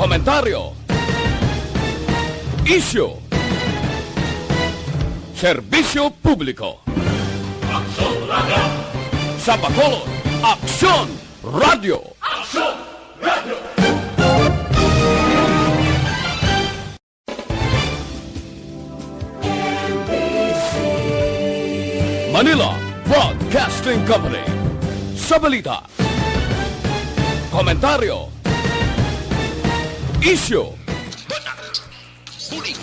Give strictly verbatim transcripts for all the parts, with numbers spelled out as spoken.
Komentaryo. Isyu. Serbisyo publiko. Aksyon Radio. Sa Bacolod, Aksyon Radio. Aksyon Radio. Manila Broadcasting Company. Sa balita, komentaryo, isyu, banat, bulig.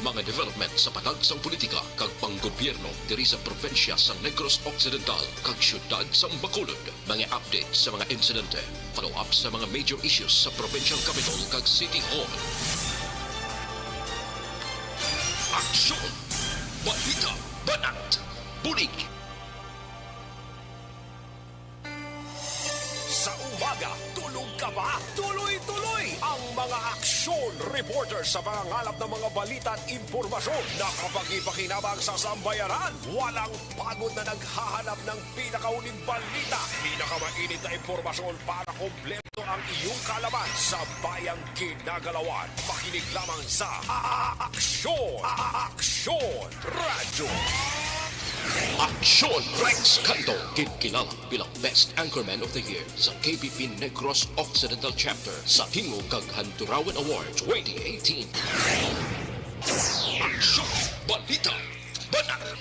Mga development sa panagsang politika kag panggobyerno diri sa probinsya sa Negros Occidental kag siyudad sa Bacolod. Mga update sa mga insidente, follow-up sa mga major issues sa provincial capital kag city hall. Aksyon! Balita! Banat! Bulig! Sa umaga, tulog ka ba? Tuloy-tuloy ang mga aksyon reporter sa pangangalap ng mga balita at impormasyon na kapakipakinabang sa sambayanan. Walang pagod na naghahanap ng pinakahuling balita, pinakamainit na impormasyon para kompleto ang iyong kaalaman sa bayang kinagalawan. Makinig lamang sa A-, A-, Aksyon, A-, A-, Aksyon Radyo. Aksyon Rex Canto, ginkilala bilang Best Anchorman of the Year sa K B P Negros Occidental Chapter sa Tingog kag Handurawan Award twenty eighteen. Aksyon, balita, banat,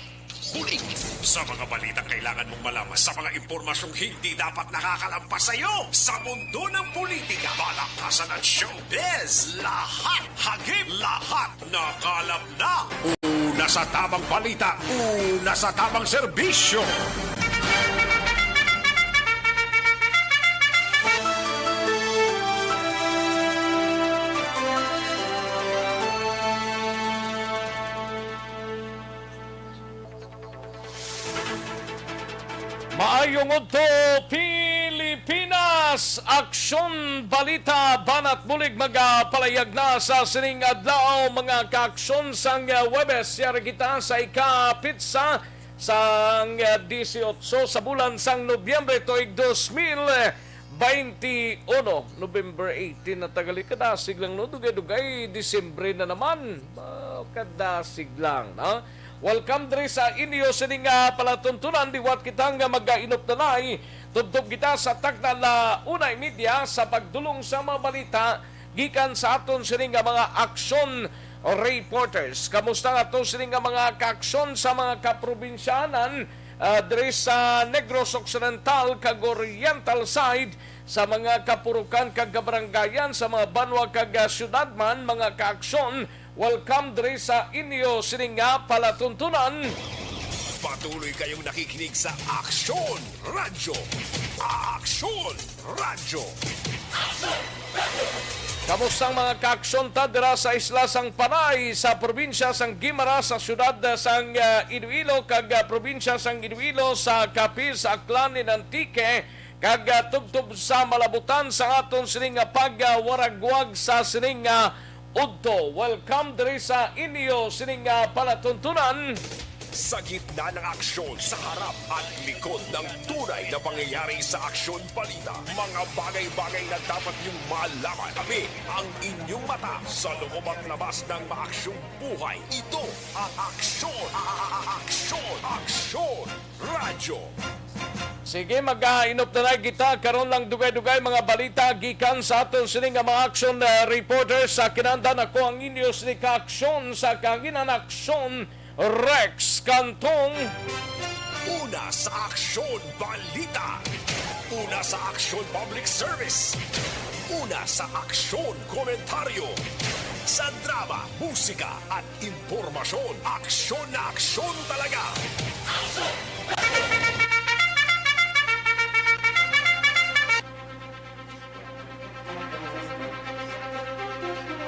bulig. Sa mga balitang kailangan mong malaman, sa mga impormasyong hindi dapat nakakalampas sa iyo, sa mundo ng politika, palakasan at showbiz, lahat, hagip, lahat, nakalap na. Una sa tamang balita, una sa tamang serbisyo. Maayong udto, Pilipinas! Aksyon, balita, banat, bulig magapalayag na sa sining adlaw, mga kaaksyon, sang, ah, Huwebes. Yari kita sa ikapitsa sang, ah, disiotso sa bulan sang Nobyembre tuig dos mil baynte uno, November eighteen na tagali. Kadasig lang, no? Dugay-dugay, Disyembre na naman. Oh, kadasig lang, no? Welcome diri sa inyo sining, ah, palatuntunan. Liwat kita nga mag-inupdanay. Tubtob kita sa takna la una y media sa pagdulong sa mga balita gikan sa aton sini nga mga aksyon reporters. Kamusta nga to sini nga mga kaaksyon sa mga kaprobinsyanan, ah, diri sa Negros Occidental kag Oriental side, sa mga kapurukan kag kabarangayan, sa mga banwa kag, ah, syudad man, mga kaaksyon? Welcome diri sa inyo sini nga palatuntunan. Patuloy kayong nakikinig sa Aksyon Radyo. Aksyon Radyo. Kamusta ang mga kaaksyon ta dira sa isla sang Panay, sa probinsya sang Guimaras, sa syudad sang, ah, Iloilo, kag, ah, probinsya sang Iloilo, sa Capiz, Aklan, and Antique, kag, ah, tubtob sa Malabutan sa aton sining nga pagwaragwag sa sining nga udto. Welcome diri sa inyo sining nga palatuntunan. Sa gitna ng aksyon, sa harap at likod ng tunay na pangyayari sa aksyon balita, mga bagay-bagay na dapat niyong malaman. Kami ang inyong mata sa loob at labas ng maaksyong buhay. Ito ang Aksyon, A-, A-, A-, Aksyon, Aksyon Radyo. Sige, mag-inupdanay kita karon lang dugay-dugay mga balita gikan sa aton sini nga mga action, uh, reporters sa kinahanglan. Ako ang inyo sini ka aksyon sa kahanginan, Aksyon Rex Cantong. Una sa Aksyon Balita. Una sa Aksyon Public Service. Una sa Aksyon Komentaryo. Sa drama, musika, at impormasyon, aksyon na aksyon talaga.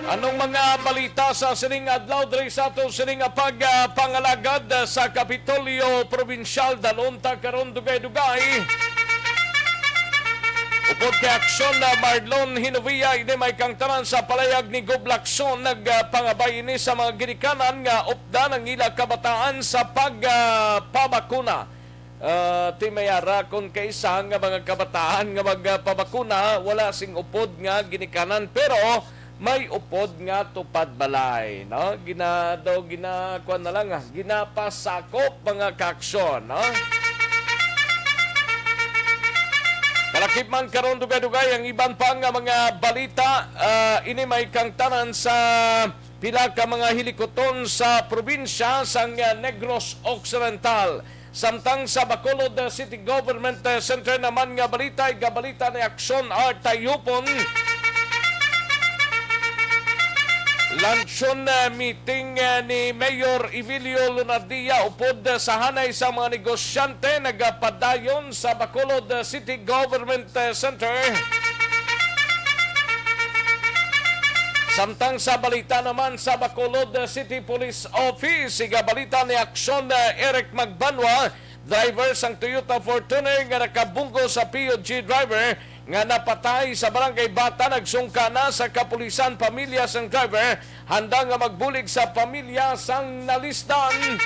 Anong mga balita sa sining adlaw diri sa ato sining pag, ah, pangalagad sa Kapitolyo Probinsyal? Dalon ta karon dugay-dugay. Upod kay aksyon na Marlon Hinovia, ini may kangtanan sa palayag ni Gob Lacson, nagpangabay ini sa mga ginikanan nga updan ang ila kabataan sa pagpabakuna. ah, Team Mayara, kon kaisa nga mga kabataan nga magpabakuna, wala sing upod nga ginikanan, pero may upod nga tupad balay, no? Gina-, daw gina-, kuwan na lang, ah, ginapasakop, mga kaaksyon, no? Kalakip man karon, dugay-dugay ang iban pa nga mga balita. Ah, ini may kangtanan sa pila ka mga hilikuton sa probinsya sang, ah, Negros Occidental. Samtang sa Bacolod, ah, City Government, ah, Center naman nga balita, igabalita ni Aksyon Art Tayupon. Luncheon, ah, meeting, ah, ni Mayor Emilio Lunardia upod, ah, sa hanay sa mga negosyante nagapadayon sa Bacolod, ah, City Government, ah, Center. Samtang sa balita naman sa Bacolod, ah, City Police Office, igabalita ni Aksyon, ah, Eric Magbanwa, driver sang Toyota Fortuner nga nakabunggo sa P U G driver nga napatay sa Barangay Bata, nagsungka na sa kapulisan pamilya sang driver, handa nga magbulig sa pamilya sang nalisdan.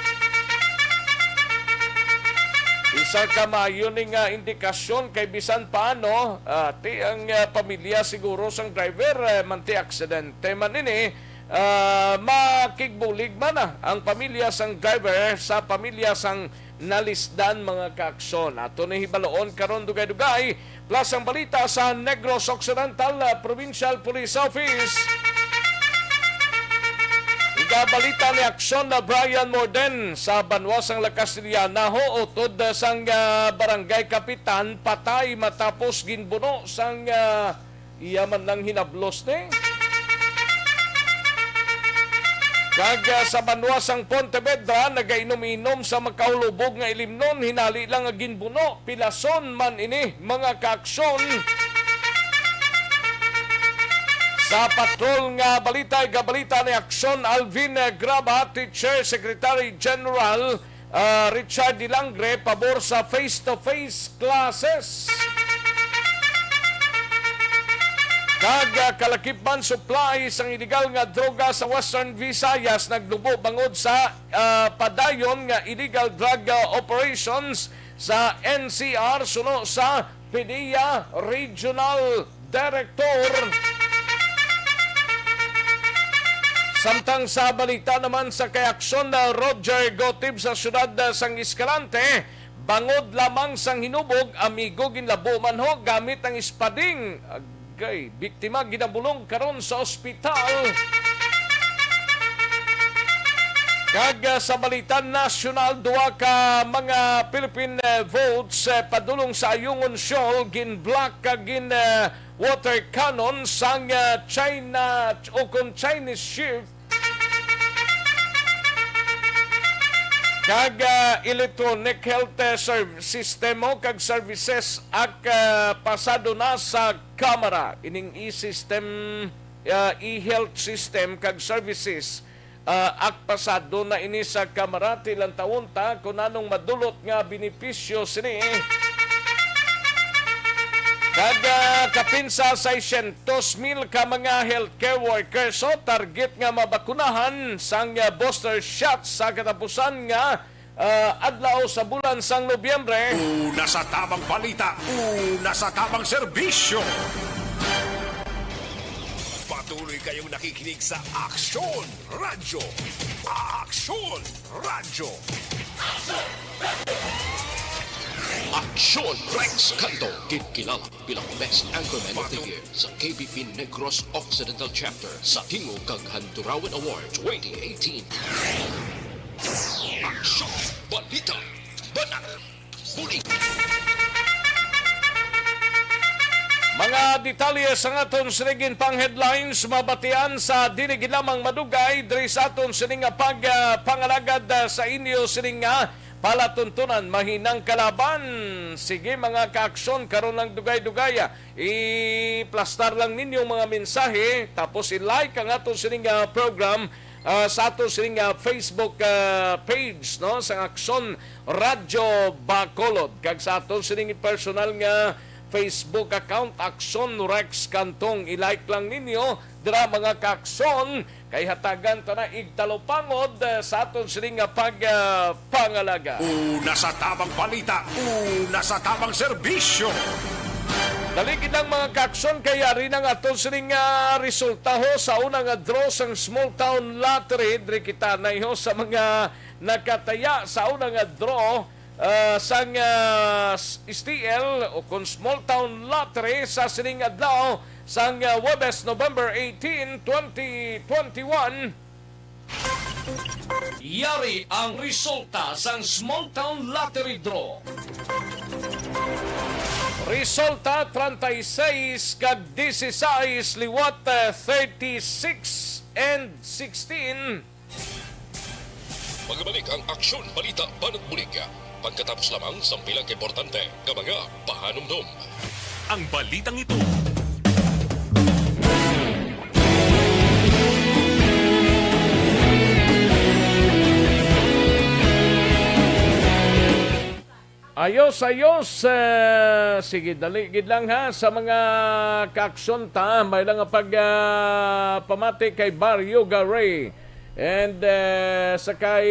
Isa ka maayo ni nga indikasyon kay bisan paano, ah, ti ang, ah, pamilya siguro sang driver, eh, manti aksidente man ini, ah, makigbulig man, ah, ang pamilya sang driver sa pamilya sang nalisdan, mga kaaksyon. Ato ni hibaloon karon dugay-dugay, plus ang balita sa Negros Occidental, ah, Provincial Police Office. Igabalita ni Aksyon na Brian Morden sa banwa sang La Castellana, ho, utod sang, ah, barangay kapitan, patay matapos ginbuno sang, ah, iya man lang hinablos ni. Kag, ah, sa banwa sang Pontevedra, nagainom-inom sa makahulubog nga ilimnon, hinali lang nga ginbuno, pilason man ini, mga kaaksyon. Sa patrol nga balita, igabalita ni Aksyon Alvin, eh, Graba, Teacher, Secretary General, ah, Richard Dilangre, pabor sa face-to-face classes. Kag, ah, kalakip man, supply sang iligal nga droga sa Western Visayas nagnubo bangod sa, ah, padayon nga illegal drug, ah, operations sa N C R suno sa PDEA Regional Director. Samtang sa balita naman sa kay Aksyon, ah, Roger Gotib sa siyudad, ah, sang Escalante, bangod lamang sang hinubog, amigo, ginlabo man ho gamit ang espading. Agay, biktima ginabulong karon sa ospital. Kag, ah, sa balita nasyonal, duha ka mga Philippine, eh, boats, eh, padulong sa Ayungon Shoal, gin-block kag gin, eh, water cannon sang, ah, China o kon Chinese ship. Kag, ah, Electronic Health, eh, Serv-, System o kag Services Act, ah, pasado na sa Kamara. Ining e-system, ah, e-health system kag services, ah, Act pasado na ini sa Kamara. Ti lantawon ta kon anong madulot nga benepisyo sini. Kag, ah, kapin sa seiscientos mil ka mga healthcare workers, so, target nga mabakunahan sang, ah, booster shot sa katapusan nga, ah, adlaw sa bulan sang Nobyembre. Una sa tamang balita, una sa tamang serbisyo. Patuloy kayong nakikinig sa Aksyon Radyo. Aksyon Radyo. Aksyon Rex Canto, ginkilala bilang Best Anchorman of the Year sa K B P Negros Occidental Chapter sa Tingog kag Handurawan Award twenty eighteen. Aksyon, balita, banat, bulig. Mga detalye sa aton sining pang headlines mabatian sa dili gid lamang madugay diri sa aton sining nga pag, ah, pangalagad, ah, sa inyo sining nga palatuntunan. Mahinang kalaban. Sige, mga kaaksyon, karon lang dugay-dugay, ah, iplastar lang ninyong mga mensahe, tapos i-like ang aton sining, ah, program, ah, sa aton sining, ah, Facebook, ah, page, no, sa Aksyon Radyo Bacolod, kag sa aton sining personal nga Facebook account, Aksyon Rex Cantong. I-like lang ninyo dira, mga ka-Aksyon, kay hatagan ta na igtalupangod, eh, sa aton sini nga pag, ah, pangalaga. Una sa tabang balita, una sa tabang serbisyo. Dali gid lang, mga ka-Aksyon, kay ari na nga aton sini nga resulta, ho, sa una nga draw sang Small Town Lottery. Diri kita na, ho, sa mga nakataya sa una nga draw, ah, sang, ah, s-, S T L o kon Small Town Lottery sa sining adlaw sang, ah, Huwebes, November eighteen, twenty twenty-one. Yari ang resulta sang Small Town Lottery Draw. Resulta, treinta y seis kag dieciséis liwat, ah, thirty-six and sixteen. Magabalik ang Aksyon, Balita, Banat Bulig, pagkatapos lamang sang pila ka importante nga mga pahanumdom. Ang balitang ito. Ayos, ayos. Eh, sige, dali gid lang, ha, sa mga ka-Aksyon ta. May lang nga pag, ah, pamati kay Barrio Garay. And, eh, sa kay,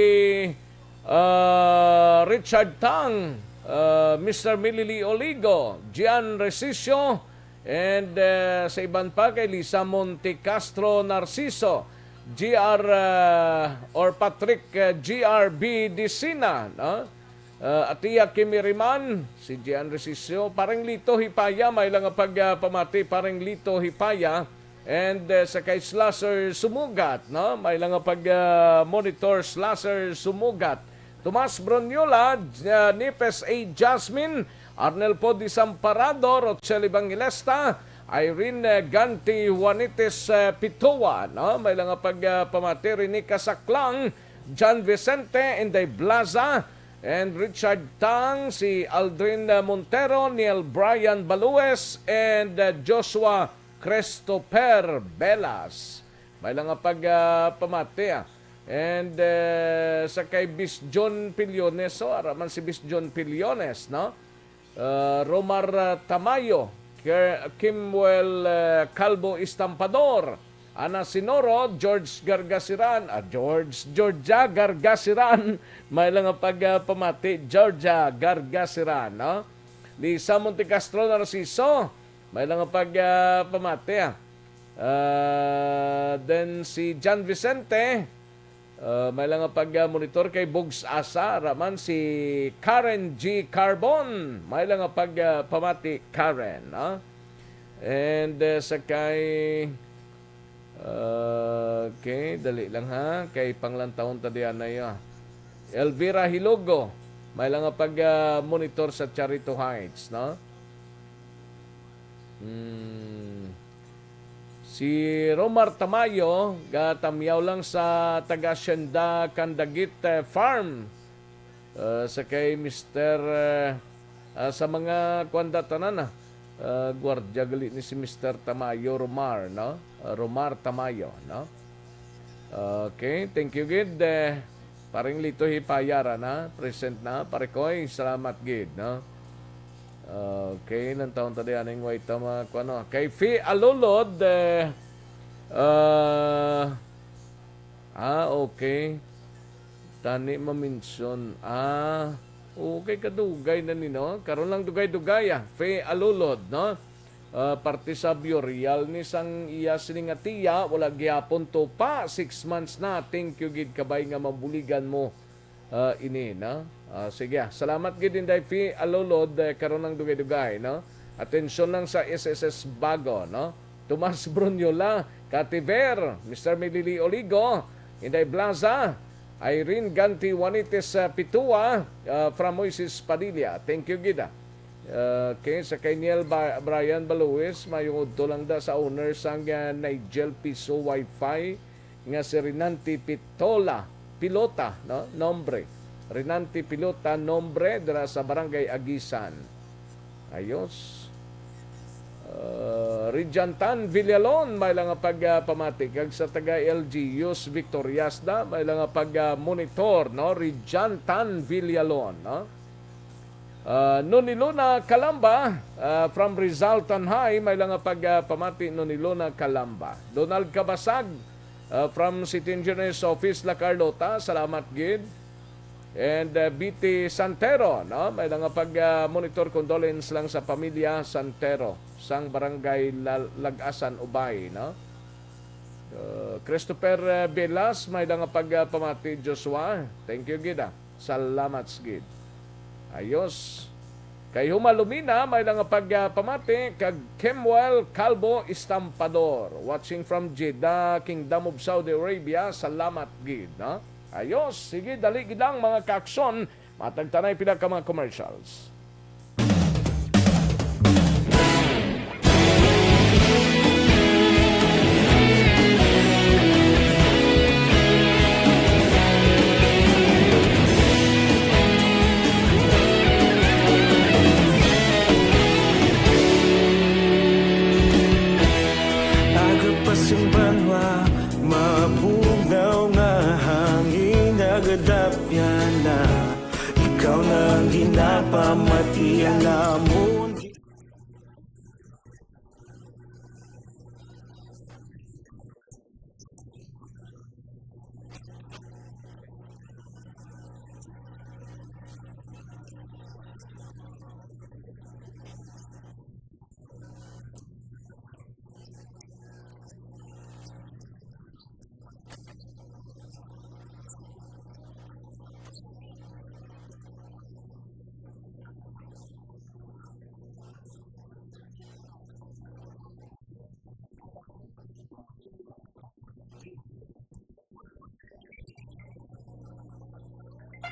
ah, Richard Tang, ah, Mister Milili Oligo, Gian Resicio, and, eh, sa iban pa kay Lisa Monte Castro Narciso, G R, ah, or Patrick, eh, G R B Disina, no? Ah, Atia Kimiriman, si Gian Resicio, Pareng Lito Hipaya, may lang nga pag, ah, pamati, Pareng Lito Hipaya, and, eh, sa kay Slasher Sumugat, no? May lang nga pag, ah, monitor, Slasher Sumugat. Tomas Bronyola, ah, Nipes A Jasmine, Arnel Podi Samparado, Rochelle Evangelista, Irene, eh, Ganti Juanites, eh, Pitoa, no? May lang nga pag, ah, pamati, Rene Kasaklang, John Vicente, Inday Blaza, and Richard Tang, si Aldrin, uh, Montero, Neil Brian Balues, and, uh, Joshua Christopher Belas. May lang nga pag, uh, pamati, ah. And, uh, sa kay Bis John Pillones, so, ara man si Bis John Pillones, no? Uh, Romar, uh, Tamayo, Ker-, Kimwell, uh, Calvo Estampador, Ana Sinoro, George Gargasiran, ah, George, Georgia Gargasiran, may lang nga pag, ah, pamati, Georgia Gargasiran, no? Lisa Montecastro Narciso, may lang nga pag, ah, pamati, ah. Ah, then si John Vicente, ah, may lang nga pag, ah, monitor kay Bugs Asa, ara man si Karen G Carbon, may lang nga pag, ah, pamati, Karen, no? And, ah, sa kay Okay, dali lang ha. Kay panglantawon ta diyan na iya. Elvira Hilogo, may lang nga pag, ah, monitor sa Charito Heights, no? Hmm. Si Romar Tamayo, gatamyaw lang sa taga Hacienda Candagit, eh, Farm. Ah, sa kay Mister, eh, ah, sa mga kuwan da tanan, ah, ah, gwardiya gali ni si Mister Tamayo Romar, no? Ah, Romar Tamayo, no? Okay, thank you gid, eh, Paring Lito Hipaya ra na, present na, Pare Koy, salamat gid, no? Okay, lantawon ta di aning way ta mga kuwan, no? Kay Fe Alulod, eh, ah, Ah, okay. Tani mamensyon. Ah, okay, kadugay na ni, no? Karon lang dugay-dugay, ah. Fe Alulod, no? Ah, parte sa burial ni sang iya sini nga tiya, wala gyapon tupa, six months na. Thank you gid, kabay nga mabuligan mo, ah, ini, no? Ah, sige, ah. Salamat gid, Inday Fe Alulod, eh, karon lang dugay-dugay, no? Atensyon lang sa S S S Bago, no? Tomas Brunyola, Cathy Ver, Mister Milili Oligo, Inday Blaza, Irene Ganti Juanites, ah, Pitua, ah, from Moises Padilla. Thank you gid, ah. Ah, okay, sa kay Niel Ba-, Brian Baluis, mayong udto lang da sa owner sang, ah, Nigel Piso Wi-Fi nga si Rinanti Pitola, Pilota, no? Nombre. Rinanti Pilota, Nombre, dira sa Barangay Agisan. Ayos. Uh, Rijantan Villalon, may lang nga pag, ah, pamati. Kag sa taga L G Us Victorias da, may lang nga pag, ah, monitor, no? Rijantan Villalon, no? Ah, Nonilona Calamba, ah, from Rizal, Tanjay, may lang nga pag, ah, pamati, Nonilona Calamba. Donald Cabasag, ah, from City Engineers Office, La Carlota, salamat gid. And, ah, B T Santero, no? May lang nga pag, ah, monitor, condolence lang sa pamilya Santero, sang Barangay La-, Lagasan, Ubay, no? Uh, Christopher, uh, Velas, may da nga pag, uh, pamati, Joshua. Thank you gid, ah. Salamat gid. Ayos. Kay Huma Lumina, may da nga pag, uh, pamati, kag Kemuel Calvo Estampador, watching from Jeddah, Kingdom of Saudi Arabia. Salamat gid, no? Ayos. Sige, dali gid lang, mga kaakson. Matag tanay pila ka mga commercials. Agapas sing banwa, mabugnaw nga hangin, nagadapyan na. Ikaw na ang ginapamati, ang amon.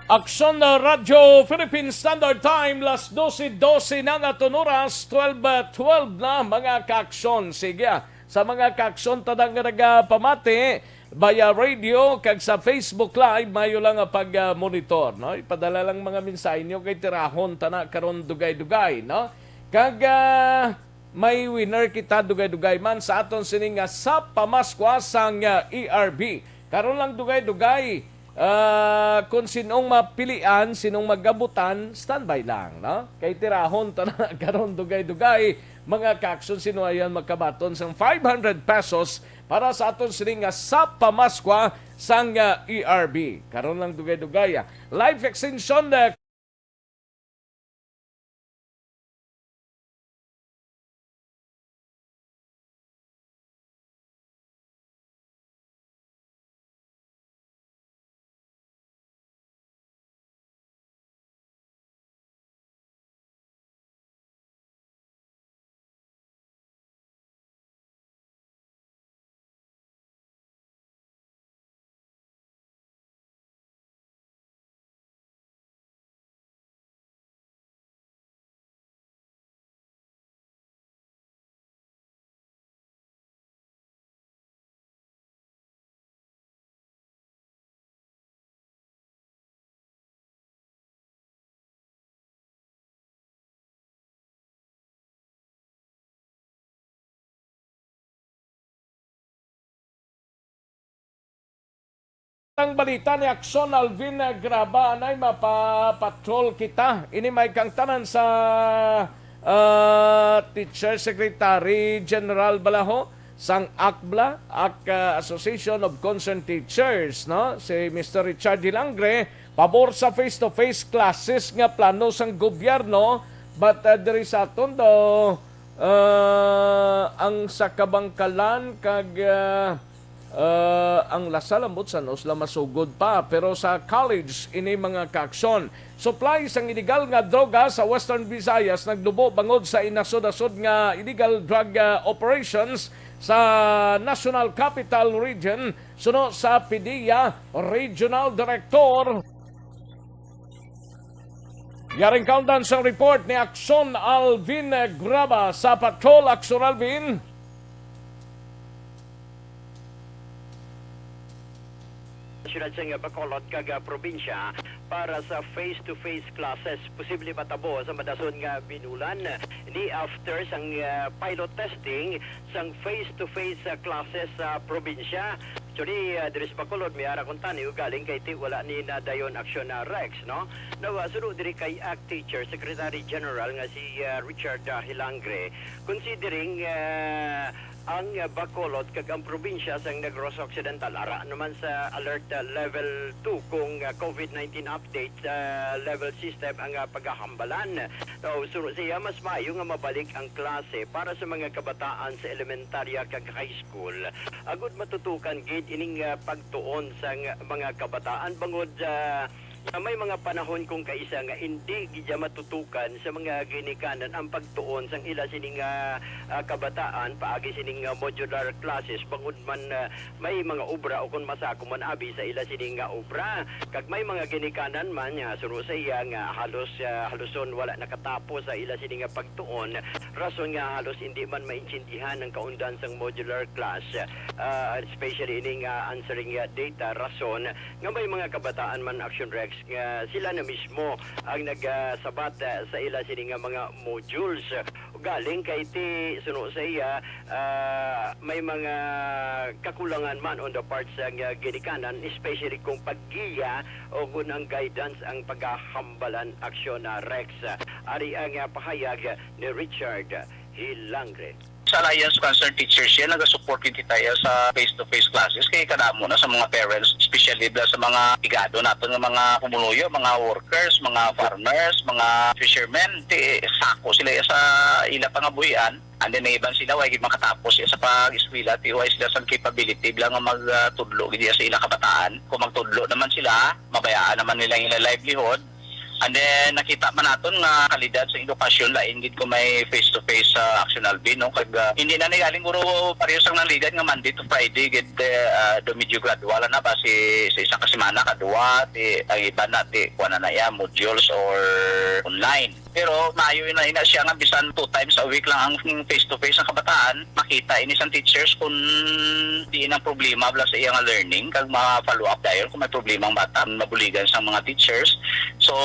Aksyon na Radyo Philippine Standard Time, las dose dose na naton oras, twelve twelve na, mga kaaksyon. Sige, ah, sa mga kaaksyon ta nga nagapamati via radio kag sa Facebook Live, mayo lang nga pag, ah, monitor, no? Ipadala lang mga mensahe nyo kay tirahon ta na karon dugay-dugay, no? Kag, ah, may winner kita dugay-dugay man sa aton sini nga sa pamaskwa sang, ah, E R B. Karon lang dugay-dugay, ah, kung sinong mapilian, sinong magabutan, standby lang, no? Kay tirahon ta na karon dugay-dugay, mga kaakson, sino ayan makabaton sang five hundred pesos para sa aton sini nga sa pamaskwa sang, ah, E R B. Karon lang dugay-dugay, ah. Life extension, ah, Ang balita ni Akson Alvin Graba, anay mapapatrol kita. Ini may kang tanan sa, ah, Teacher Secretary General bala ho sang akbla, Ak-, ah, Association of Concerned Teachers, no? Si Mister Richard Hilangre, pabor sa face-to-face classes nga plano sang gobyerno, but, ah, diri sa aton daw, ah, ang sa Kabangkalan kag, ah, ah, ang Lasal ambot sa Nos la masugod pa, pero sa college ini mga kaaksyon. Supply sang iligal nga droga sa Western Visayas nagdubo bangod sa inasod-asod nga illegal drug, ah, operations sa National Capital Region, suno sa PDEA Regional Director. Yaring kaundan sang report ni Akson Alvin Graba sa Patrol. Akson Alvin. Siyudad sang Bacolod kag, ah, probinsya para sa face-to-face classes posible matabo sa madason nga binulan, ni after sang, ah, pilot testing sang face-to-face, ah, classes sa probinsya. Actually, ah, diri sa Bacolod, may ara kong tani, ugaling kay ti wala ni nadayon aksyon na Rex, no? Now, ah, suno diri kay ACT Teacher Secretary General nga si, ah, Richard, ah, Hilangre, considering, ah, ang, ah, Bacolod kag ang probinsya sang Negros Occidental ara naman sa alert, ah, level two kung, ah, COVID nineteen update, ah, level system ang, ah, pagahambalan. Now, suno siya, mas maayo nga mabalik ang klase para sa mga kabataan sa elementarya kag high school. Agud matutukan gid ining, ah, pagtuon sang mga kabataan bangod, ah, nga may mga panahon kung kaisa nga indi gid siya matutukan sa mga ginikanan ang pagtuon sang ila sining, ah, ah, kabataan paagi sining, ah, modular classes bangod man, ah, may mga obra o kon masako man abi sa ila sining nga obra. Kag may mga ginikanan man nga suno sa iya nga halos, ah, haluson wala nakatapos sa ila sining nga pagtuon, rason nga halos indi man maintindihan ang kaundan sang modular class, ah, especially ini nga answering, ah, data, rason nga may mga kabataan man, Action Rex, nga sila na mismo ang nagasabat, ah, sa ila sini nga mga modules. Galing kay ti suno sa iya, ah, may mga kakulangan man on the part sa nga ginikanan, especially kung paggiya o kung ang guidance ang pagahambalan, Action, ah, Rex. Ari ang, ah, pahayag ni Richard Hilangre. Sa Alliance of Concerned Teachers yan, nagasupport gid kita iya sa face-to-face classes kay kadamo na sa mga parents, especially da sa mga higado naton nga mga pumuluyo, mga workers, mga farmers, mga fishermen, ti sako sila iya sa ila pangabuhian. And then, iban sila, way gid makatapos iya sa pag-eskwela, ti way sila sang capability lang nga magtudlo gid iya sa ila kabataan. Kung magtudlo naman sila, mabayaan naman nila ila livelihood. And then, nakita man naton nga kalidad sa edukasyon, lain gid kung may face-to-face sa Action Alvin, no? Kag, ah, hindi na ni galing guro pareho sang nangligad nga Monday to Friday gid, eh, ah, do medyo gradual na ba si, sa isa ka semana, kadua, ti, ang iban na, ti, kuha na na iya, modules or online. Pero maayo na ina siya nga bisan two times a week lang ang face-to-face ang kabataan, makita ini sang teachers kung diin ang problema bala sa iya nga learning, kag ma-follow up dayon kung may problema ang bata, mabuligan sang mga teachers. So,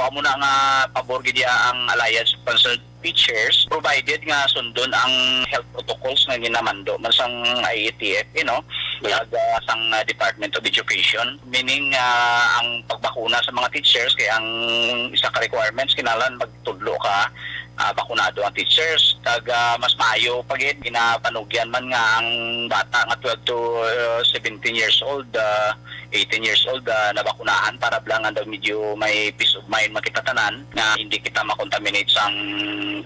amo na nga pabor gid iya ang Alliance of Concerned Teachers, provided nga sundon ang health protocols nga ginamando man sang I A T F, you know, kag, ah, sang, ah, Department of Education. Meaning, ah, ang pagbakuna sa mga teachers kay ang isa ka requirements kinahanglan magtudlo ka, ah, bakunado ang teachers. Kag, ah, mas maayo pa gid, ginapanugyan man nga ang bata nga twelve to, ah, seventeen years old, ah, eighteen years old, ah, nabakunahan para lang nga daw medyo may peace of mind man kita tanan nga hindi kita makontaminate sang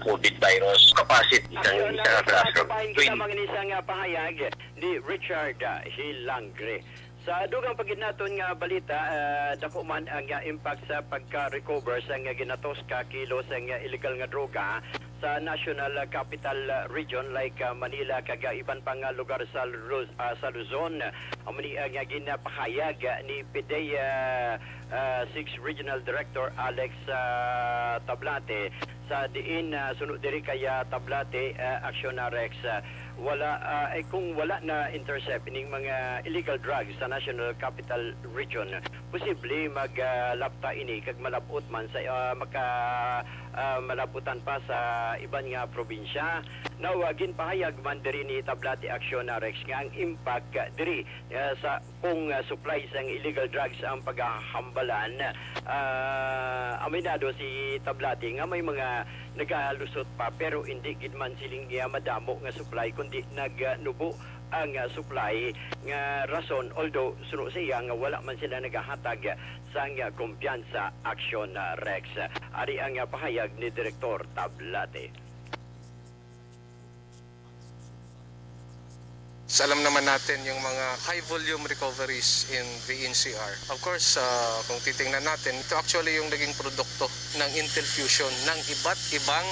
COVID virus. Capacity sang isa ka classroom. Twenty. Ang isa nga pahayag ni Richard, ah, Hilangre. Sa dugang pa gid naton nga balita, ah, dako man ang, ah, impact sa pagka-recover sa nga ginatos ka kilo sa nga illegal nga droga sa National Capital Region like, ah, Manila kag, ah, iban pa nga lugar sa Luz-, ah, sa Luzon. Amo ni, ah, nga ginapahayag, ah, ni PDEA, ah, six Regional Director Alex, ah, Tablate. Sa diin, ah, suno diri kay, ah, Tablate, ah, Action na Rex, ah, wala, ah, ay kung wala na intercept ining mga illegal drugs sa National Capital Region, posible mag, ah, lapta ini kag malab-ot man sa, ah, maka, ah, malab-otan pa sa iban nga probinsya. Now, ah, ginpahayag man diri ni Tablate Action na Rex nga ang impact, ah, diri, ah, sa kung, ah, supply sang illegal drugs ang pagahambalan, ah, aminado si Tablate nga may mga nagalusot pa, pero indi gid man siling, ah, madamo nga supply, kundi nagnubo ang, ah, supply, nga rason, although suno siya nga wala man sila nagahatag sang, ah, kumpiyansa, Action, ah, Rex. Ari ang, ah, pahayag ni Direktor Tablate. Sa alam naman natin yung mga high volume recoveries in the N C R. Of course, ah, kung titingnan natin, ito actually yung naging produkto ng Intel Fusion ng iba't ibang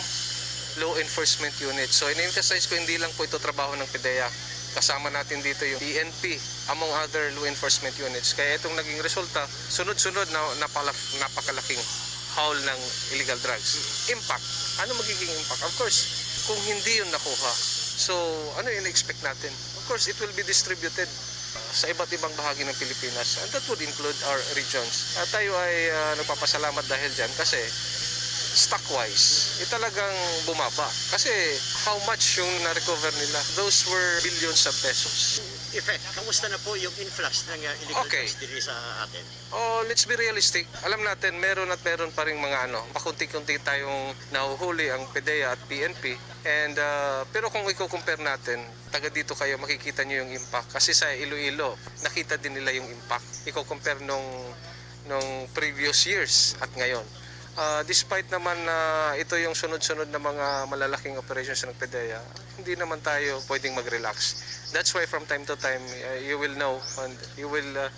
law enforcement unit. So, in-emphasize ko, hindi lang po ito trabaho ng PDEA. Kasama natin dito yung P N P, among other law enforcement units. Kaya itong naging resulta, sunod-sunod na napala-, napakalaking haul ng illegal drugs. Impact. Ano magiging impact? Of course, kung hindi yun nakuha, so ano yung expect natin? Of course, it will be distributed sa iba't ibang bahagi ng Pilipinas, and that would include our regions. At tayo ay, ah, nagpapasalamat dahil dyan kasi stock-wise, eh, talagang bumaba. Kasi how much yung na-recover nila? Those were billions of pesos. Effect, kamusta na po yung influx ng, ah, illegal Okay. drugs diri sa atin? Oh, let's be realistic. Alam natin, meron at meron pa ring mga ano, pakunti-kunti tayong nahuhuli ang PDEA at P N P. And, ah, pero kung i-compare natin, taga dito kayo, makikita nyo yung impact. Kasi sa Iloilo, nakita din nila yung impact. I-compare nung, nung previous years at ngayon. Ah, despite naman na ito yung sunod-sunod na mga malalaking operations ng PDEA, hindi naman tayo pwedeng mag-relax. That's why from time to time, uh, you will know and you will uh,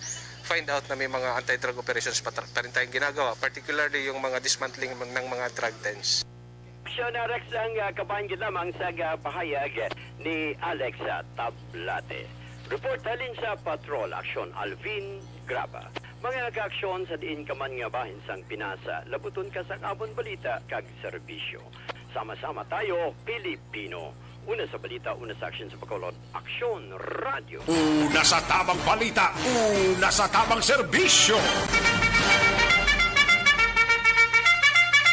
find out na may mga anti-drug operations pa, pa rin tayong ginagawa, particularly yung mga dismantling ng mga drug dens. Siya na Rex ang uh, kabahin gid lamang sa uh, pahayag ni Alex uh, Tablate. Report halin sa Patrol Action Alvin Graba. Mga kaaksyon sa diin ka man nga bahin sang Pinas, labuton ka sa akabon balita kag serbisyo. Sama-sama tayo, Pilipino. Una sa balita, una sa aksyon sa Bacolod, Aksyon Radyo. Una sa tabang balita, una sa tabang serbisyo.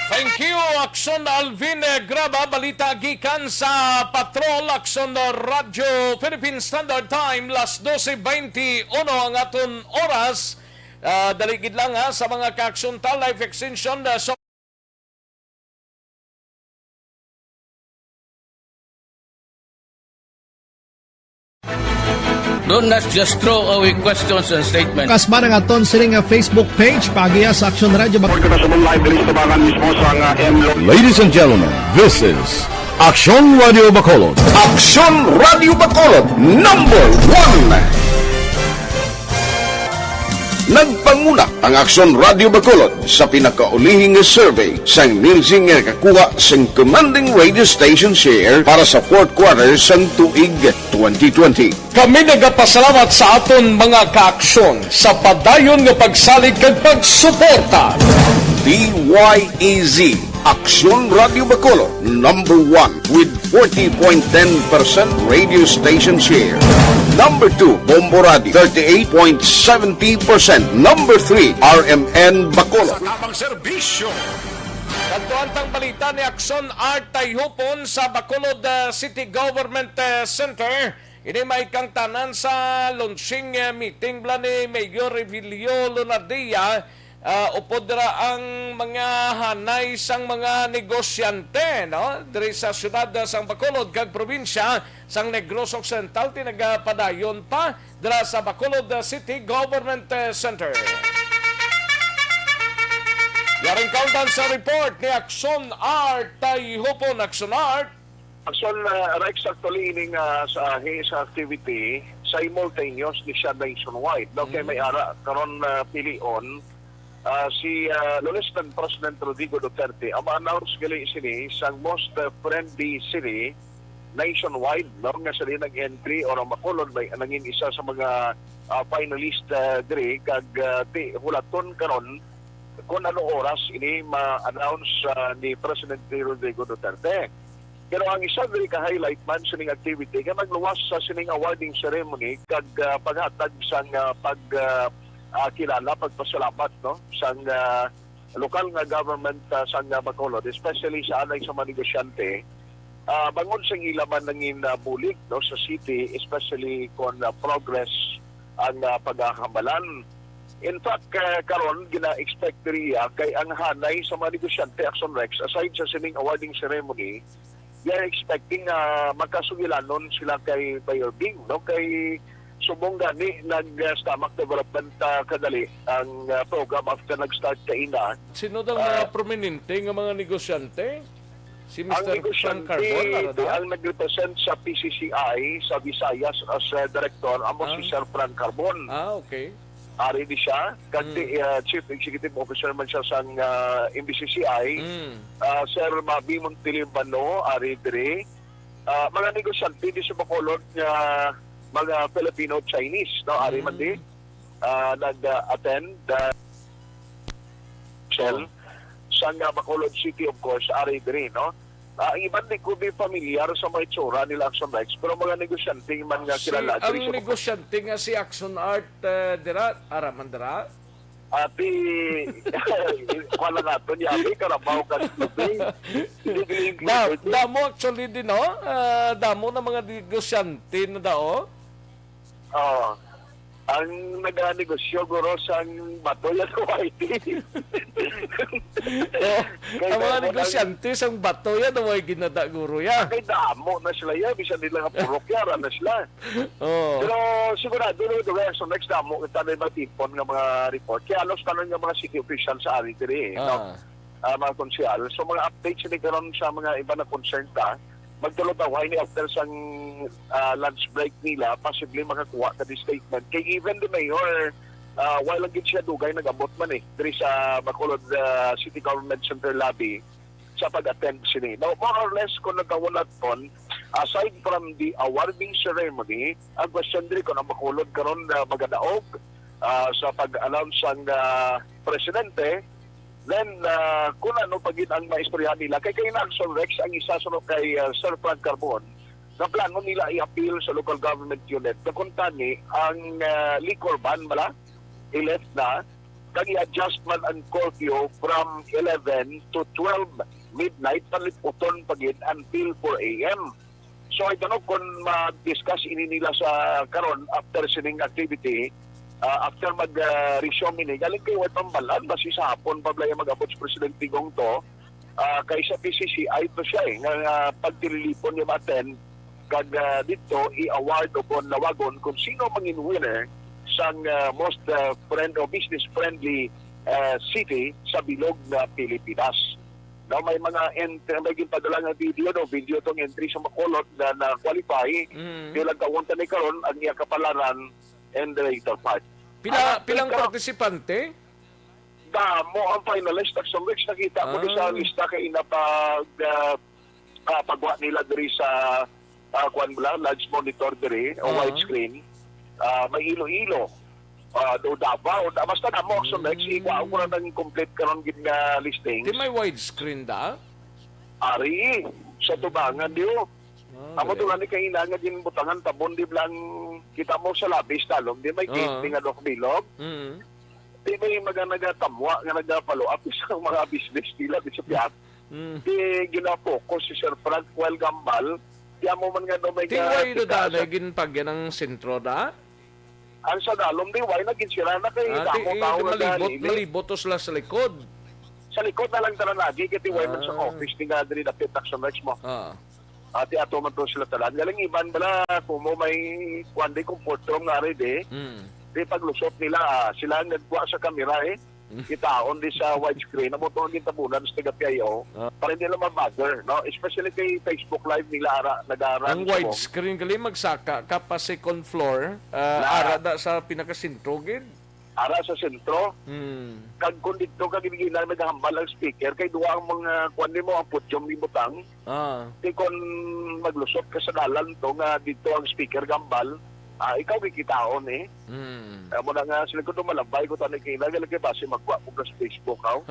Thank you, Aksyon Alvin eh, Graba. Balita gikan sa Patrol, Aksyon Radyo, Philippine Standard Time, las doce veintiuno ang aton oras. Ah, dali gid lang ha, sa mga kaaksyon ta, life extension, ah, so Do not just throw away questions and statements. Kasma ang aton sini nga Facebook page, paagiha sa Aksyon Radyo. Bak- Kita sa live diri sa tabangan mismo sa nga M. Ladies and gentlemen, this is Aksyon Radio Bacolod. Aksyon Radio Bacolod, number one. Nagpanguna ang Aksyon Radio Bacolod sa pinakaulihing nga survey sang Nielsen nga nakakuha sang commanding radio station share para sa fourth quarter sang tuig twenty twenty. Kami nagapasalamat sa aton mga kaaksyon sa padayon nga pagsalig kag pagsuporta. D Y E Z, Aksyon Radio Bacolod, number one with forty point ten percent radio station share. Number two, Bombo Radio, thirty-eight point seventy percent. Number three, R M N Bacolod. Tabang serbisyo. Kadtuan tang balita ni Aksyon Art Tayhupon sa Bacolod uh, City Government uh, Center. Ini may kangtanan sa launching uh, meeting bala ni Mayor Revilio Lunardia uh, upod dira ang mga hanay sang mga negosyante, no? Diri sa siyudad uh, sang Bacolod kag probinsya sang Negros Occidental, tinagapadayon pa dira sa Bacolod uh, City Government uh, Center. Yaring kauntan sa report ni Aksyon Art Tayhupon. Aksyon Art. Aksyon uh, Rex, actually ining uh, sa ahi sa activity simultaneous ni siya nationwide. No? Kay may ara karon uh, pilion uh, si uh, Lolestan President Rodrigo Duterte ang ma-announce gali sini sang most uh, friendly city nationwide, no, nga sa nag-entry or ang Bacolod may nangin isa sa mga uh, finalist uh, diri kag uh, ti hulaton karon kung ano oras ini ma-announce uh, ni Presidente Rodrigo Duterte. Pero ang isa diri ka highlight man sining activity nga nagluwas sa sining awarding ceremony kag uh, paghatag sang uh, pag uh, uh, kilala, pagpasalamat, no, sang uh, lokal nga government uh, sang uh, Bacolod, especially sa anay sa mga negosyante, uh, bangod sa ila man nangin uh, bulig, no, sa city, especially kon uh, progress ang uh, pagkakambalan. In fact, uh, karon gina-expect diri iya kay ang hanay sa mga negosyante, Action Rex, aside sa sining awarding ceremony, they are expecting uh, makasugilanon sila kay Mayor Bing, no, kay subong gani nag uh, stomach development uh, kadali ang uh, program after nag-start kaina. Sino daw mga prominente nga mga negosyante? Si Mister Frank Carbon, ara na? Ang nag-represent sa P C C I sa Visayas as uh, director amo ah. Si Sir Frank Carbon. Ah, okay. Ari di siya, kag mm. uh, Chief Executive Officer man siya sang uh, M B C C I. Mm. Uh, Sir Mabi Montilimbano, ari diri. Uh, mga negosyante di sa Bacolod nga mga Filipino-Chinese, no? Ari man di uh, nag-attend uh, Shell sang uh, Bacolod City, of course, ari diri, no? Uh, ang iban di ko di familiar sa mga itsura nila Action Rex, pero mga negosyante man nga si, kilala ang negosyante nga si Action Art uh, dira, ara man dira? Ati, wala nato niya, abi, karabaw ka. Da, damo actually din, no? Uh, damo na mga negosyante na dao. Oh, ang naganegosyo, guro, sang bato yan, Y T. Oh, kay ang mga damo na negosyante sang bato yan, way ginada, guro, ya. Kay damo na sila yan, bisan nila nga purok, yara na sila. Oh. Pero sigurado, no, Dugay, so next damo, kita na yung matipon nga mga report. Kaya halos tanan nga mga city officials sa ari diri, eh, no? Ah. Ah, mga konsehal. So, mga updates ni karon sa mga iba na concerned ta, magtulod-away ni after sang, ah, lunch break nila, possibly makakuha ka di statement. Kay even the mayor, ah, while lang gid siya dugay nag-abot man eh, diri sa Bacolod, ah, City Government Center lobby sa pag-attend sini. Now, more or less, kung nagkahulat kon, aside from the awarding ceremony, ang question diri kung ang Bacolod karon na magadaog, ah, sa pag-announce sang, ah, presidente, then, ah, kung ano pa gid ang maistoryahan nila. Kay, kay Action Rex, ang isa suno kay, ah, Sir Frank Carbon, nga plano nila i-appeal sa local government unit na kung tani ang, ah, liquor ban bala, i-lift na, kag i-adjust man ang curfew from eleven to twelve midnight, paliputon pa gid until four a m. So, I don't know kung mag-discuss ini nila sa karon after sining activity, ah, after mag, ah, resume ini. Galing kay White Pambalan, basi sa hapon pa bala mag-abot si Presidente Digong to, ah, kay sa P C C I to siya eh, nga, nga pagtililipon niya ma-attend, kag, ah, dito i-award o kon lawagon kung sino mangin winner sang, ah, most, ah, friend o business friendly, ah, city sa bilog nga Pilipinas. Now, may mga ent-, may ginpadala nga video, no? Video tong entry sa Bacolod nga na-qualify. Mm. Kaya lang kaunta ni karon ang iya kapalaran and the later part. Pila, Ah, pilang pero partisipante? Damo ang finalist. Action Rex, nakita ko di sa Ah. lista kay ina pag, ah, ah, pagwa nila diri sa, ah, kuwan bala, large monitor diri, o Ah. widescreen. Ah, may Iloilo. Ah, do Davao. Da-, basta damo, Action Rex. Mm. Ikuha ko na ng complete karon gid nga listing. Di may widescreen da? Ari, sa tubangan, di, oh. Ah, Amo galing. Doon ni kaina nga ginbutangan tabon, di lang kita mo sa labis talong, di may Ah. gate, di nga dok bilog. Mm. Di may mga nagatamwa nga nagapalo-up sa mga business nila di sa Piat. Mm. Di ginapokus si Sir Frank while gambal. Di amo man nga daw may Di ka-, way do da, kikasa. Na ginpagyan ang sentro da? Ang sa dalom di, way na ginsira na kay Ah, damo di, tao di nga malibot, galili. Malibot to sila sa likod. Sa likod na lang tanan lagi, kay ti way man sa Ah. office ni nga diri dapit Action Rex mo. Ah. Ati ato man to sila tanan. Galing iban bala, kumo may kuwan di, comfort room nga ari di. Mm. Di paglusot nila, ah, sila ang nagkuha sa kamera eh. Mm. Kitaon di sa widescreen, amo to ang gintabunan sa taga P I O. Ah. Para hindi lang ma-bother, no? Especially kay Facebook Live nila ara, nag-aarang Ang sa widescreen gali magsaka ka pa second floor, ah, Na. Ara da sa pinakasentro gid. Ara sa sentro. Hmm. Kag kung dito ka ginigina naghambal ang speaker, kay duwa ang mga kuwan nimo, ang podium ni butang. Ah. Di kon maglusot ka sa dalan to nga dito ang speaker gambal, ah, ikaw gikitaon eh. Hmm. Amo na nga, sila ko to malabay ko tani kay nagal kay base magkuha ko sa Facebook, aw.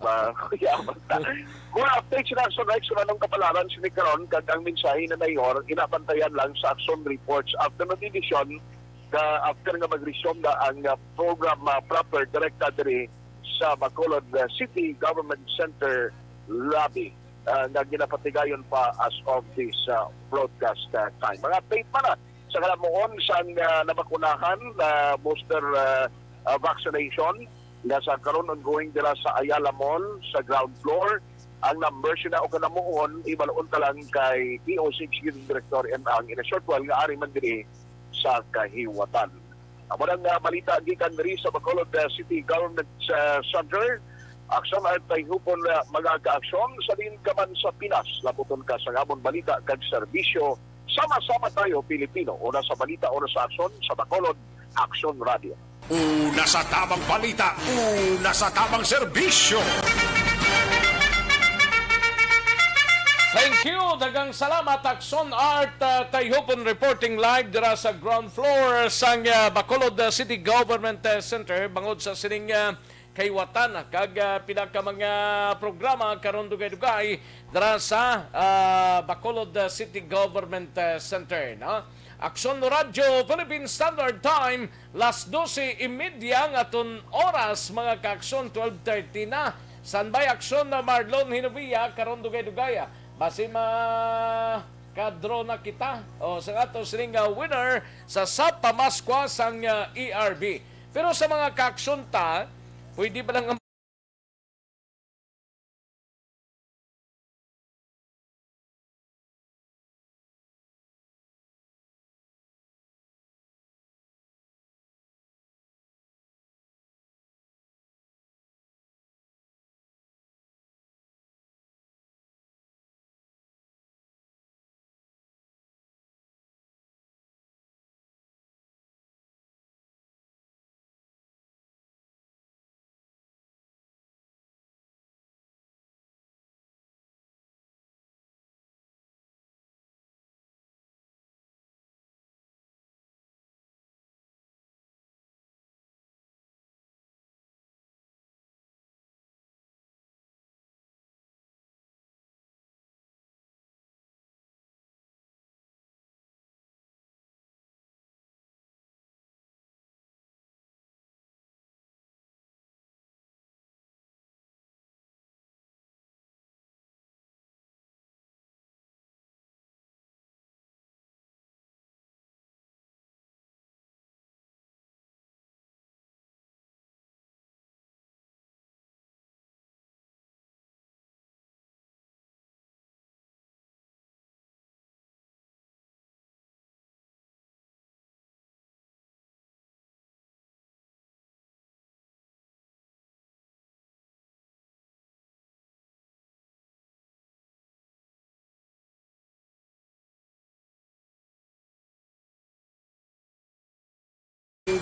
Ma-, kuya, basta. More updates na sa next, kung anong kapalaran sini karon, kag ang mensahe na mayor, inabantayan lang sa Action Reports after ng edisyon, ka after nga mag-resume na ang, ah, program, ah, proper direkta diri sa Bacolod, ah, City Government Center Lobby, ah, nga ginapatigayon pa as of this, ah, broadcast, ah, time. Mga update pa na sa kalamuon sang, ah, nabakunahan, ah, booster, ah, ah, vaccination nga sa karon ongoing dira sa Ayala Mall sa ground floor. Ang number sina o kalamuon, ibaluon ta lang kay T O six Youth Director M. Ang in a short while nga ari man diri sa Kahiwatan. Amo nang, ah, balita gikan diri sa Bacolod, ah, City Government, ah, Center. Aksyon at tayhupon, ah, mga kaaksyon sa diin ka man sa Pinas. Labuton ka sa amon balita kag serbisyo. Sama-sama tayo, Pilipino. Una sa balita, una sa aksyon, sa Bacolod Aksyon Radio. Una sa tamang balita, una sa tamang serbisyo. Thank you. Daghang salamat, Aksyon Art, ah, Tayhupon, reporting live dira sa ground floor sang, ah, Bacolod, ah, City Government, ah, Center, bangod sa sining, ah, Kahiwatan, kag, ah, pila ka mga programa karon dugay-dugay dira sa, ah, Bacolod, ah, City Government, ah, Center, no? Aksyon Radyo Philippine Standard Time, las doce y media nga aton oras, mga kaaksyon, twelve thirty na. Standby, Aksyon na Marlon Hinovia, karon dugay-dugay, ah. Basi ma-, Draw na kita, o, sa ato sining, ah, winner sa, sa pamaskwa sang, ah, E R B. Pero sa mga kaaksyon ta, pwede ba lang ang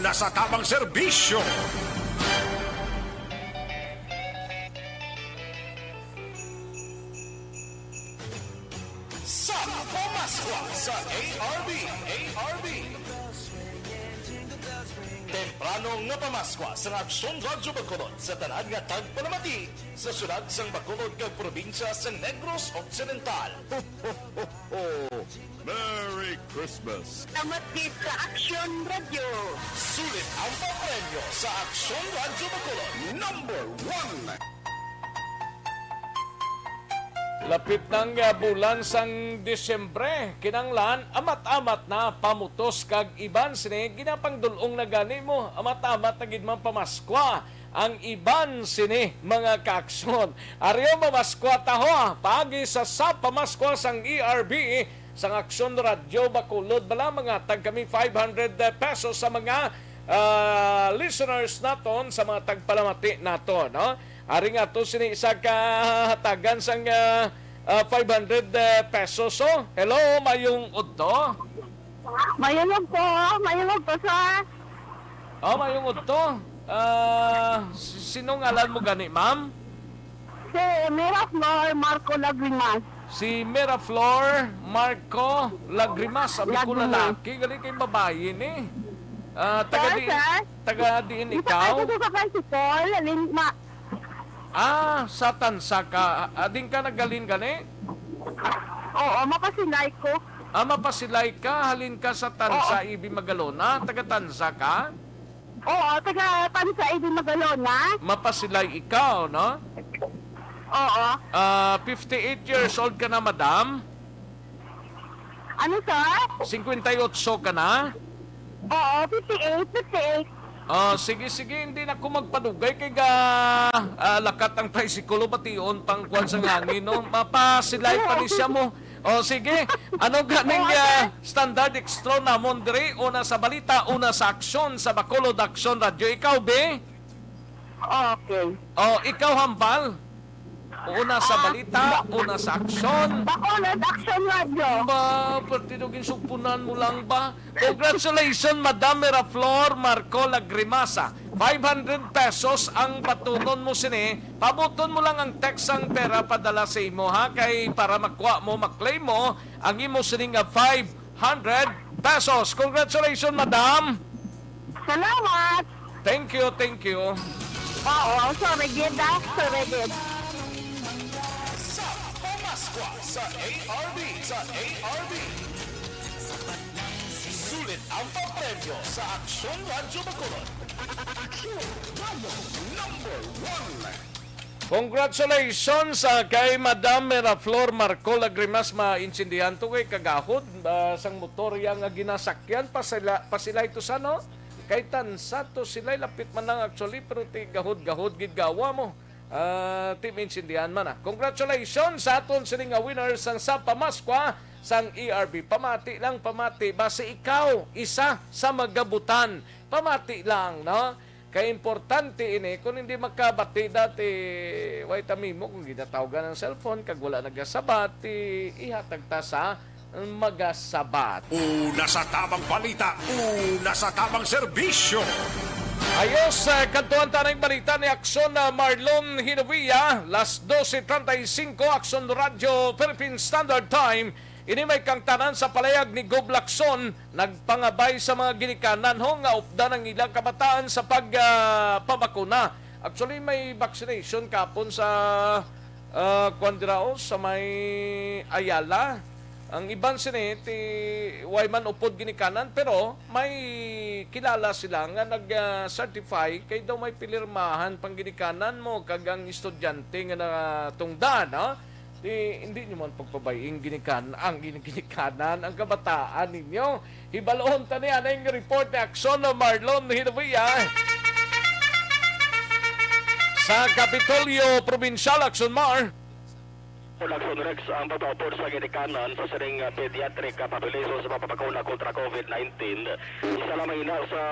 Nasa tamang serbisyo. Sa Pamaskwa sa A R B, A R B. Temprano nga Pamaskwa sa Aksyon Radyo Bacolod sa tanan nga tagpalamati sa syudad sang Bacolod kag probinsya sa Negros Occidental. Ho, ho, ho, ho! Merry Christmas! Salamat gid sa Aksyon Radyo. Sulit ang papremyo sa Aksyon Radyo Bacolod. Number one. Lapit na ang, ah, bulan sang Disyembre. Kinahanglan, amat-amat na pamutos kag iban sini, ginapangdul-ong na gani mo. Amat-amat na gid man pamaskwa ang iban sini, mga kaaksyon. Ari, o, mamaskwa ta, ho, ah. Paagi sa, sa pamaskwa sang E R B, sang Aksyon Radyo Bacolod, bala, mangatag kami five hundred pesos sa mga, ah, listeners naton, sa mga tagpalamati naton, no? Ari nga to sini isa ka hatagan sang, ah, ah, five hundred, eh, pesos. So, hello, mayong udto. Mayong udto, mayong udto, sir. Oh, mayong udto. Ah, si-, sino ngalan mo gani, ma'am? Si Mira Flor Marco Lagrimas. Si Mira Flor Marco Lagrimas, sabi ko Lagrimas. Lalaki, gali kay babayi ni. Ah, taga Sir, di-, sir? Taga diin Isa ikaw? Kayo sa tricycle, lin-, ma- Ah, sa Tansa ka. Ah, din ka naggalin gani? Oo, mapasilay ko. Ah, mapasilay ka, halin ka sa Tansa, Oo. Ibi Magalona, taga Tansa ka? Oo, taga Tansa, Ibi Magalona. Mapasilay ikaw, no? Oo. Ah, fifty-eight years old ka na, madam? Ano, sir? Singkwenta y otso ka na? Oo, fifty-eight, fifty-eight. Ah, sige, sige, hindi na ko magpadugay kay ga, ah, lakat ang tricycle, bation pang kuwan sa hangin, no? Mapasilay pa ni siya mo. O, sige. Ano ganing, Oo, ah, sir. Standard extra namon diri? Una sa balita, una sa aksyon sa Bacolod Aksyon Radyo. Ikaw, be? Okay. O, ikaw, hambal? Una sa Ah, balita, ba- una sa aksyon. Bacolod Action Radio. Ba, perti daw ginsugpunan mo lang ba? Congratulations, Madam Miraflor Marco Lagrimasa. Five hundred pesos ang batunon mo sini. Pabuton mo lang ang text sang pera padala sa imo, ha? Kay para makuha mo, maklaim mo ang imo sini nga five hundred pesos. Congratulations, Madam! Salamat! Thank you, thank you. Oo, sorry gid, ah. Sorry gid. Sa Pamaskwa sa A R B, sa A R B. Sulit ang papremyo sa Aksyon Radyo Bacolod. Aksyon Radyo number one. Congratulations, ah, kay Madam Miraflor Marco Lagrimas, maintindihan to kay kagahod, ah, sang motor iya nga ginasakyan, pasila-, pasilay to sa, no? Kay tansa to silay, lapit man lang actually, pero ti gahod-gahod gid gawa mo. Ah, ti maintindihan man, ah. Congratulations sa aton sini nga winners sang sa Pamaskwa sang E R B. Pamati lang, pamati. Basi ikaw, isa sa magabutan. Pamati lang, no? Kay importante ini, kung hindi makabati dati, way tamimo, kung ginatawgan ang cellphone, kag wala nagasabat, ti ihatag ta sa magasabat. Una sa tamang balita, una sa tamang serbisyo. Ayos, eh, kadtuan ta ning balita ni Akson, ah, Marlon Hinovia, las doce treinta y cinco, Akson Radyo, Philippine Standard Time. Ini may kangtanan sa palayag ni Gob Lacson, nagpangabay sa mga ginikanan ho nga updan ang ilang kabataan sa pag, ah, pabakuna. Actually, may vaccination kapon sa, ah, kuwan dira, oh, sa may Ayala. Ang iban sini, ti, way man upod ginikanan, pero may kilala sila nga nag, ah, certify kay daw may pinirmahan pang ginikanan mo kag ang estudyante nga natungdan, ha? Ti, hindi nyo man pagpabay-i ang ginikan-, ang gin-, ginikanan, ang kabataan ninyo. Hibalon ta ni anay nga report ni Akson Marlon Hinovia sa Kapitolyo Provincial, Akson Mar. Production Rex, ang pagpaupod sa ginikanan sa sining, ah, pediatric, ah, population sa pagpapakuna kontra COVID nineteen. Isa lamang ina sa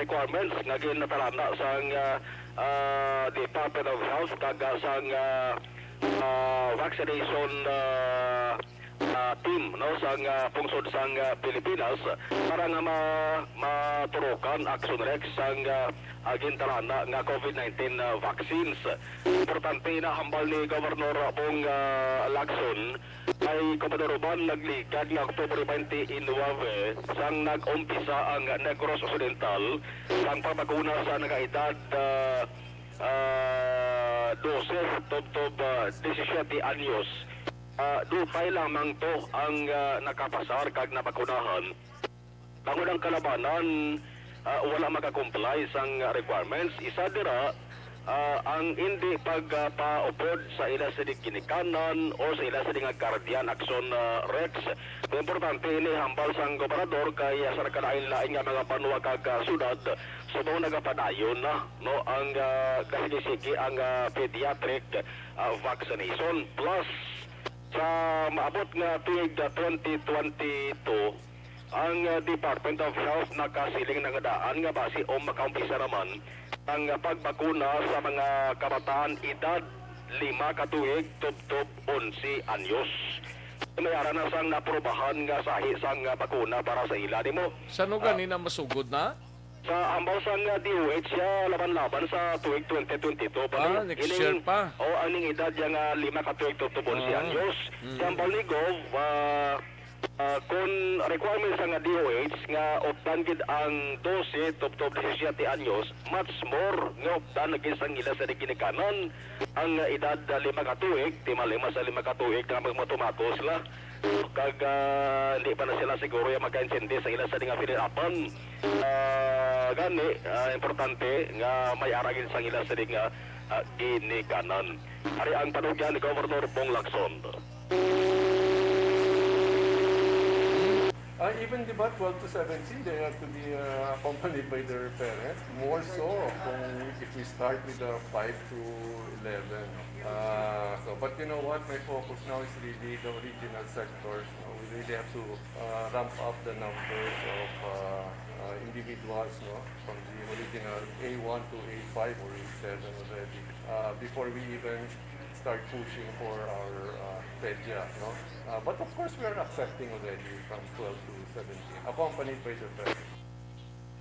requirements nga ginatalana sang, ah, ah, Department of Health kag, ah, sang, ah, ah, vaccination, ah, ah, team, no, sang, ah, pungsod sang, ah, Pilipinas para nga ma-, maturukan, Akson Rex, sang, ah, ah, gintalana nga COVID nineteen, ah, vaccines. Importante na hambal ni Governor Bong, ah, Lacson, ay kumadoroban nagligad nga Oktubre twenty-nine sang nag-umpisa ang Negros Occidental sang pagbakuna sa nagaedad, ah, ah, dose tubtob, ah, disisiete anyos. Ah, dupay lamang to ang, ah, nakapasar kag nabakunahan. Bangod ang kalabanan, ah, wala maka-comply sang requirements. Isa dira, ah, ang indi pagpaupod sa ila sini ginikanan o sa ila sini nga guardian, Akson, ah, Rex. Importante ini hambal sang gobernador kay, ah, sa nagkalain-lain nga mga banwa kag, ah, syudad, subong nagapadayon na, no, ang, ah, kasigi-sigi ang, ah, pediatric, ah, vaccination. Plus, sa maabot nga tuig, ah, twenty twenty-two, ang, ah, Department of Health nakasiling na nga daan nga basi o makaumpisa naman ang, ah, pagbakuna sa mga kabataan edad lima ka tuig tubtob onse anyos. May ara na sang naaprubahan nga sahi sang, ah, bakuna para sa ila nimo. Sa ano Ah, gani na masugod na? Sa hambal sang, ah, D O H siya laban-laban sa tuig twenty twenty-two pa. Ah, ni-, next year ining, pa. O, ang ning edad niya nga lima ka tuig tubtob onse Ah. anyos. Mm. Sa hambal ni Gov, ah, ah, kung requirements sang D O H nga updan gid ang dose tubtob disisiete anyos, much more nga updan na gid sang ila sa ginikanan ang, ah, edad, ah, lima ka tuig, ti malima sa lima ka tuig nga magmatumato sila. Kag, ah, hindi pa na sila siguro yung magkaintindi sa ila sa nga pinirapan. Ah, gani, ah, importante nga may aragin sa ila sa nga, ah, ginikanan. Ari ang panugyan ni Governor Bong Lacson. Uh, even the ba twelve to seventeen, they have to be, uh, accompanied by their parents. More so kung if we start with the five to eleven. Uh, so, but you know what? My focus now is really the original sectors. No? We really have to, uh, ramp up the numbers of, uh, uh, individuals, no, from the original A one to A five or A seven already, uh, before we even start pushing for our, uh, pedia, no? Uh, but of course, we are accepting already from twelve to seventeen, accompanied by the parents.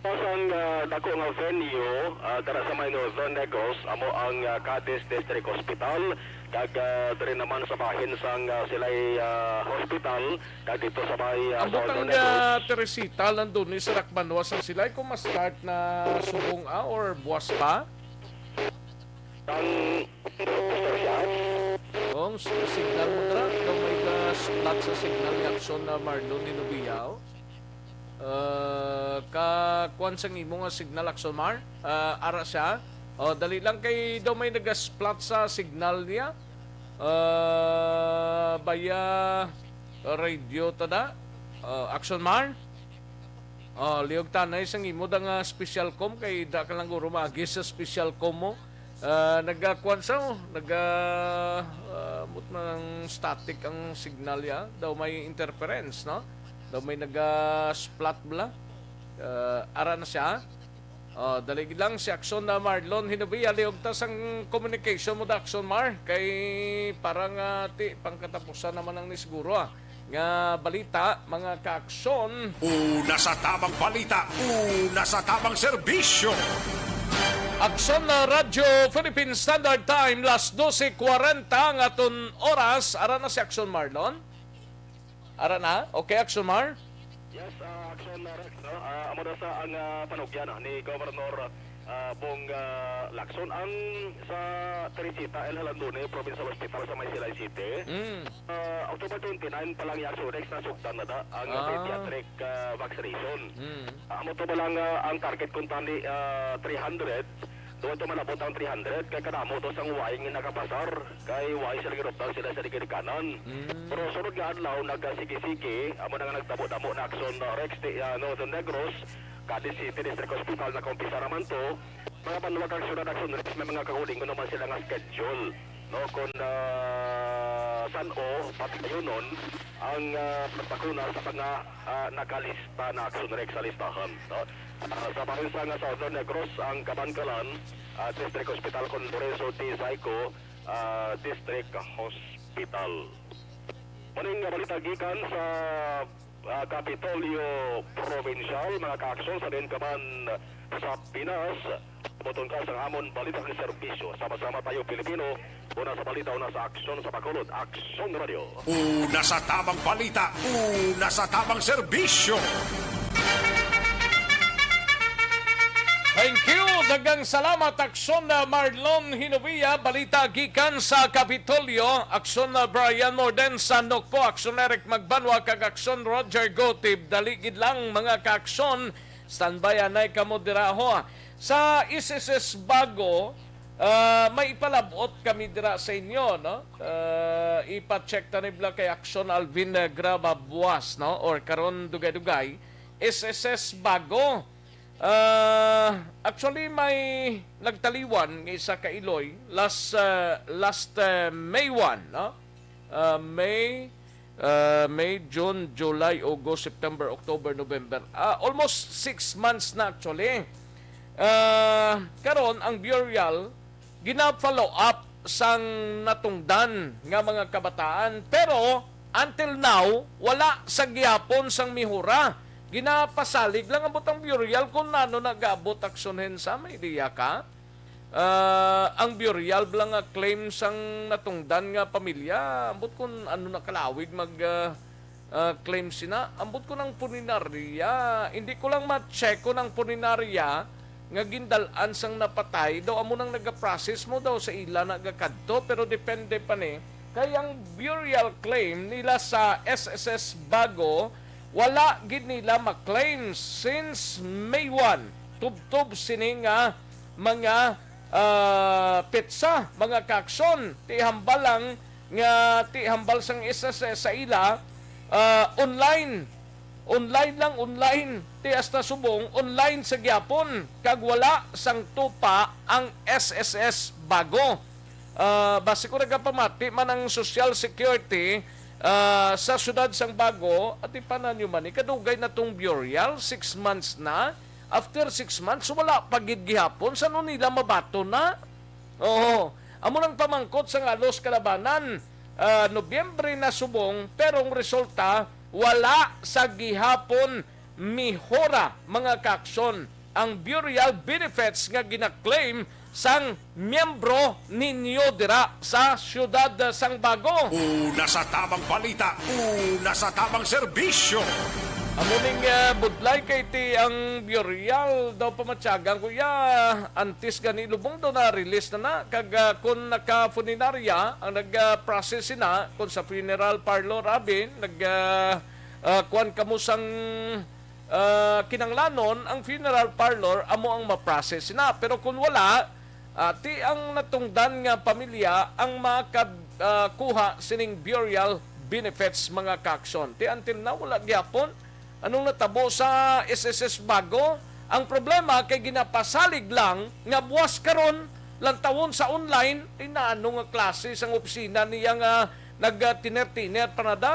Sa sang, ah, dako nga venue, ah, dira sa may Northern Negros, amo ang, ah, Cadiz District Hospital, kag, ah, diri naman sa bahin sang, ah, Silay, ah, Hospital, kag dito sa may, ah, Ambot Northern ang, Negros. Ah, Teresita, nandun ni sa Racbanua sang Silay, kung ma-start na subong, ah, or buwas pa? Ang, Kung s-, signal mo dira, kung may ka-flat sa signal ni Akson na Marlon ni Nobiao. Ah, ka, kuwan sang imo nga signal, Akson Mar? Ah, ara siya? Oh, dali lang kay daw may nagasplat sa signal niya. Ah, baya radio ta da. Ah, Action Mar. Oh, liog tanay sang imo da nga special com kay da ka lang guro maagi sa special com mo. Ah, nagakuan sa, oh, naga, ah, mut man static ang signal ya. Daw may interference, no? Daw may naga-splat bala. Ah, ara na siya. Oh, dali lang si Action na Marlon Hinovia, liog ta sang communication mo da Action Mar kay parang, ah, ti pangkatapusan naman ang ni siguro, ah, nga balita, mga ka-aksyon. Una sa tabang balita, una sa tabang serbisyo. Aksyon na Radyo Philippine Standard Time, las dose kwarenta ang aton oras. Ara na si Aksyon Marlon. Ara na? Okay, Aksyon Mar? Yes, ah, Action, ah, Rex, no? Ah, amo na sa ang, ah, panugyan, ah, ni Governor, ah, Bong, ah, Lacson ang sa Teresita El Jalandone Provincial Hospital sa may Silay City. Mm. Ah, October twenty-nine pa lang, Action Rex, nasugdan na da ang, ah, Ah. pediatric, ah, vaccination. Mm. Ah, amo to ba lang, ah, ang target kung tani, ah, three hundred? Duwa to malabot ang three hundred, kay kadamo to sang way nga nakapasar, kay way sila ginupdan sila sa ginikanan. Mm. Pero sunod nga adlaw, nagasigi-sigi, amo na nga nagdamo-damo na Action, uh, Rex, ti, uh, Northern Negros, Cadiz City District Hospital, nakaumpisa naman to. Mga banwa kag syudad Action Rex, may mga kaugalingon naman sila nga schedule, no? Kung, uh, san-o, patayunon ang, uh, pagbakuna sa mga, uh, nakalista na Action Rex sa listahan, no? Ah, sa probinsya nga Southern Negros, ang Kabankalan, ah, District Hospital, kon Lorenzo T. Zayco, ah, District Hospital. Muning nga balita gikan sa, ah, Kapitolyo Provincial, mga ka-aksyon sa diin ka man sa Pinas. Buton ka sa amon balita kag serbisyo. Sama-sama tayo, Pilipino. Una sa balita, una sa aksyon sa Bacolod. Aksyon Radio. Una sa tabang balita, una sa tabang serbisyo. Thank you. Daghang salamat, Aksyon na Marlon Hinovia. Balita gikan sa Kapitolyo. Aksyon na Brian Morden sa Nokpo. Aksyon Eric Magbanwa kag Aksyon Roger Gotib. Dali gid lang, mga ka-aksyon. Standby anay kamo dira, ho. Sa S S S Bago, ah, may ipalabot kami dira sa inyo, no? Ah, ipa-check ta ni bala kay Aksyon Alvin, ah, Graba buwas, no? Or karon dugay-dugay, S S S Bago. Ah, actually, may nagtaliwan nga isa ka iloy last, ah, last, ah, May one, no? Ah, May, ah, May, June, July, August, September, October, November. Ah, almost six months na actually. Ah, karon ang burial gina-follow up sang natungdan nga mga kabataan, pero until now wala sa gihapon sang mihura. Ginapasalig lang ambot ang burial kung ano nagaabot aksyon hen sa may diya ka. Ah, ang burial bala nga claim sang natungdan nga pamilya, ambot kun ano na kalawig mag, ah, ah, claim sina. Ambot kun ang punerarya, hindi ko lang ma-check kun ang punerarya nga gindal-an sang napatay daw amo nang nagaprocess mo daw sa ila nagakadto, pero depende pa ni kay ang burial claim nila sa S S S Bago, wala gid nila ma-claim since May one. Tubtob sini nga mga, ah, petsa, mga kaaksyon, ti hambal lang nga ti hambal sang S S S sa ila, ah, online. Online lang, online. Ti hasta subong, online sa gihapon. Kag wala sang tupa ang S S S Bago. Ah, basi ko nagapamati man ang Social Security, ah, sa siyudad sang Bago, ati pa na nyo man, ikadugay na tong burial, six months na. After six months, wala pa gid gihapon. San-o nila mabaton na? Oo. Amo nang pamangkot sang halos kalabanan, ah, Nobyembre na subong, pero ang resulta, wala sa gihapon mihora, mga kaaksyon, ang burial benefits nga gina-claim sang miyembro ninyo dira sa siyudad sang Bago. Una sa tabang balita, una sa tabang serbisyo. Amo ning, ah, budlay kay ti ang burial daw pamatyagan, kuya, antes gani lubong daw na-release na na. Kag, ah, kung naka-funeraria ang nag-, ah, process sina, kung sa funeral parlor, abi, nag, ah, ah, kuwan kamo sang, ah, kinanglanon, ang funeral parlor amo ang ma-process sina. Pero kung wala, Ah, ti ang natungdan nga pamilya ang makakuha sining burial benefits, mga kaaksyon. Ti until now, wala gyapon. Anong natabo sa S S S Bago? Ang problema kay ginapasalig lang nga buwas karon lantawon sa online, ti naano nga klase sang opisina niya nga nagtiner-tiner pa na da?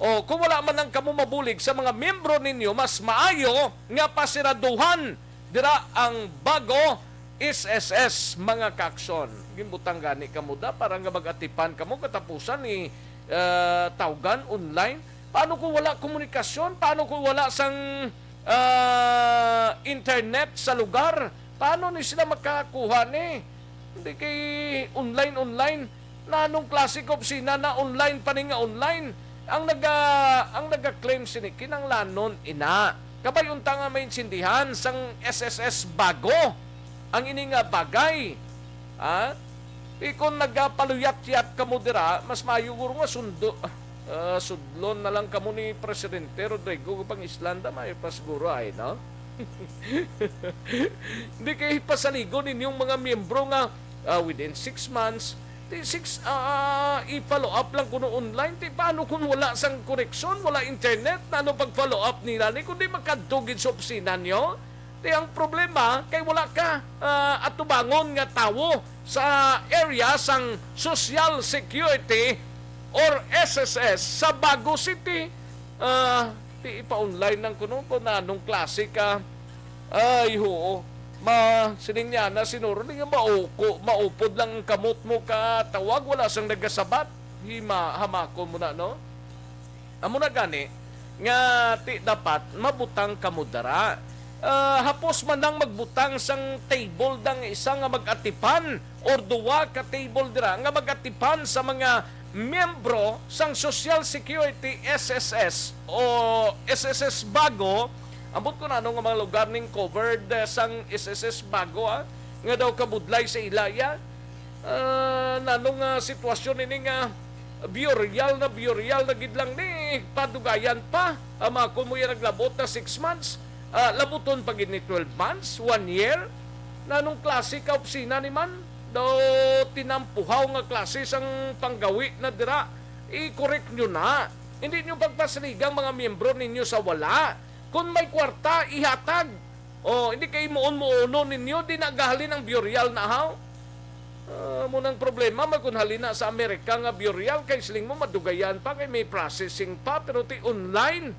O kung wala man lang kamo mabulig sa mga miyembro ninyo, mas maayo nga pasiraduhan dira ang Bago S S S, mga kaaksyon. Ginbutang gani kamo da para nga mag-atipan kamo katapusan ni, ah, tawgan online. Paano kung wala komunikasyon? Paano kung wala sang, ah, internet sa lugar? Paano ni sila makakuha ni? Hindi kay online, online. Nanong klase ka opisina na online pa ni nga online? Ang naga-, ang naga-claim sini, kinanglanon ina. Kabay unta nga maintindihan sang S S S Bago ang ini nga bagay. Ha? Di kon nagapaluyat-yat kamo dira, mas maayo guro nga sundo, ah, sudlon na lang kamo ni Presidente Rodrigo Pangislan, da maayo pa siguro ay, no? Hindi kay pasaligon ninyong mga miyembro nga, ah, within six months, di six, ah, i-follow up lang kuno online. Di paano kung wala sang koneksyon, wala internet? Nano pag-follow up nila ni kundi makadto gid sa opisina niyo? Ti ang problema kay wala ka, ah, atubangon nga tawo sa area sang Social Security or S S S sa Bago City. Ah, ti ipa-online lang kuno kung nanong klase ka. Ay, oo. Ma, sining niya na sinuro ni nga mauko, maupod lang ang kamot mo ka tawag, wala sang nagasabat. Hima, hamakon mo na, no? Amo na gani nga ti dapat mabutang kamo dara. Ah, hapos man lang magbutang sang table dang isa nga mag-atipan or duwa ka table dira nga mag-atipan sa mga miyembro sang Social Security S S S o S S S Bago. Ambot ko na ano nga mga lugar ning covered, eh, sang S S S Bago, ah, nga daw kabudlay sa ila, ya. Ah, nanong, ah, sitwasyon ini nga burial na burial na gid lang ni padugayan pa? Ama ko mo yan naglabot na six months, ah, labuton pa gid ni twelve months, one year. Nanong klase ka opisina ni man? Daw tinampuhaw nga klase sang panggawi na dira. I-correct nyo na. Hindi nyo pagpasaligang mga miyembro ninyo sa wala. Kung may kwarta, ihatag. Oh, hindi kay muon-muonon ninyo, di nagahalin ang burial na haw. Ah, mo nang problema, may kun halina sa Amerika nga burial, kay siling mo, madugayan pa, kay may processing pa, pero ti online,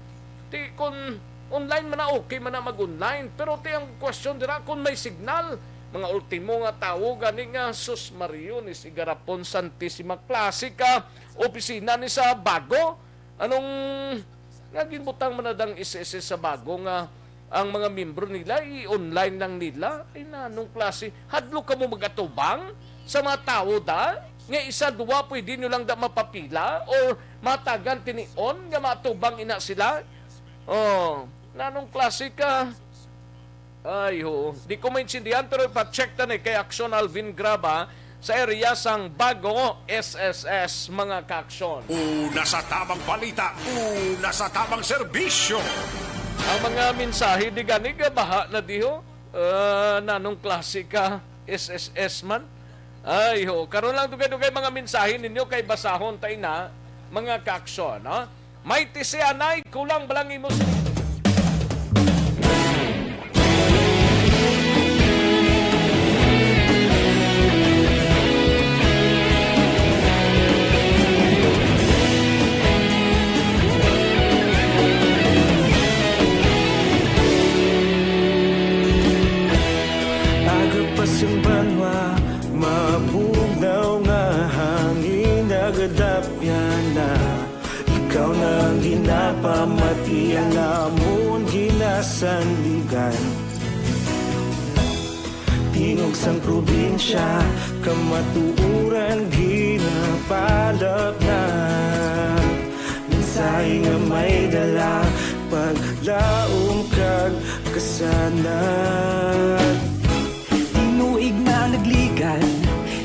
ti kun online man na, okay man na mag-online. Pero ti ang question dira, kung may signal, mga ultimo nga tawo gani nga, sus Mario, ni si Garapon Santisima, klase ka opisina ni sa Bago. Anong nga ginbutang man na dang S S S sa Bago nga ang mga miyembro nila i-online lang nila? Ay, nanong klase? Hadlok kamo magatubang sa mga tawo da? Nga isa, duwa, pwede nyo lang da mapapila or matagan tinion nga matubang ina sila? Oh, nanong klase ka? Ay, oo. Di ko maintindihan, pero ipa-check ta ni kay Aksyon Alvin Graba sa area sang Bago S S S, mga kaaksyon. Una sa tamang balita, una sa tamang serbisyo. Ang mga mensahe di gani ka baha na diho. Ah, nanong klase ka S S S man? Ay, ho. Karon lang dugay-dugay mga mensahe ninyo kay basahon ta ina, mga kaaksyon, no? May tisianay, kulang ba lang imo sa Agapas ang banwa, mabugnaw nga hangin nagadapyan na. Ikaw na ang ginapamatian namon ginasandigan. Tingog sang probinsya, kamatuoran ginapalapnag. Mensahe nga may dala, paglaom kag kasanag. Tinuig na nagligan,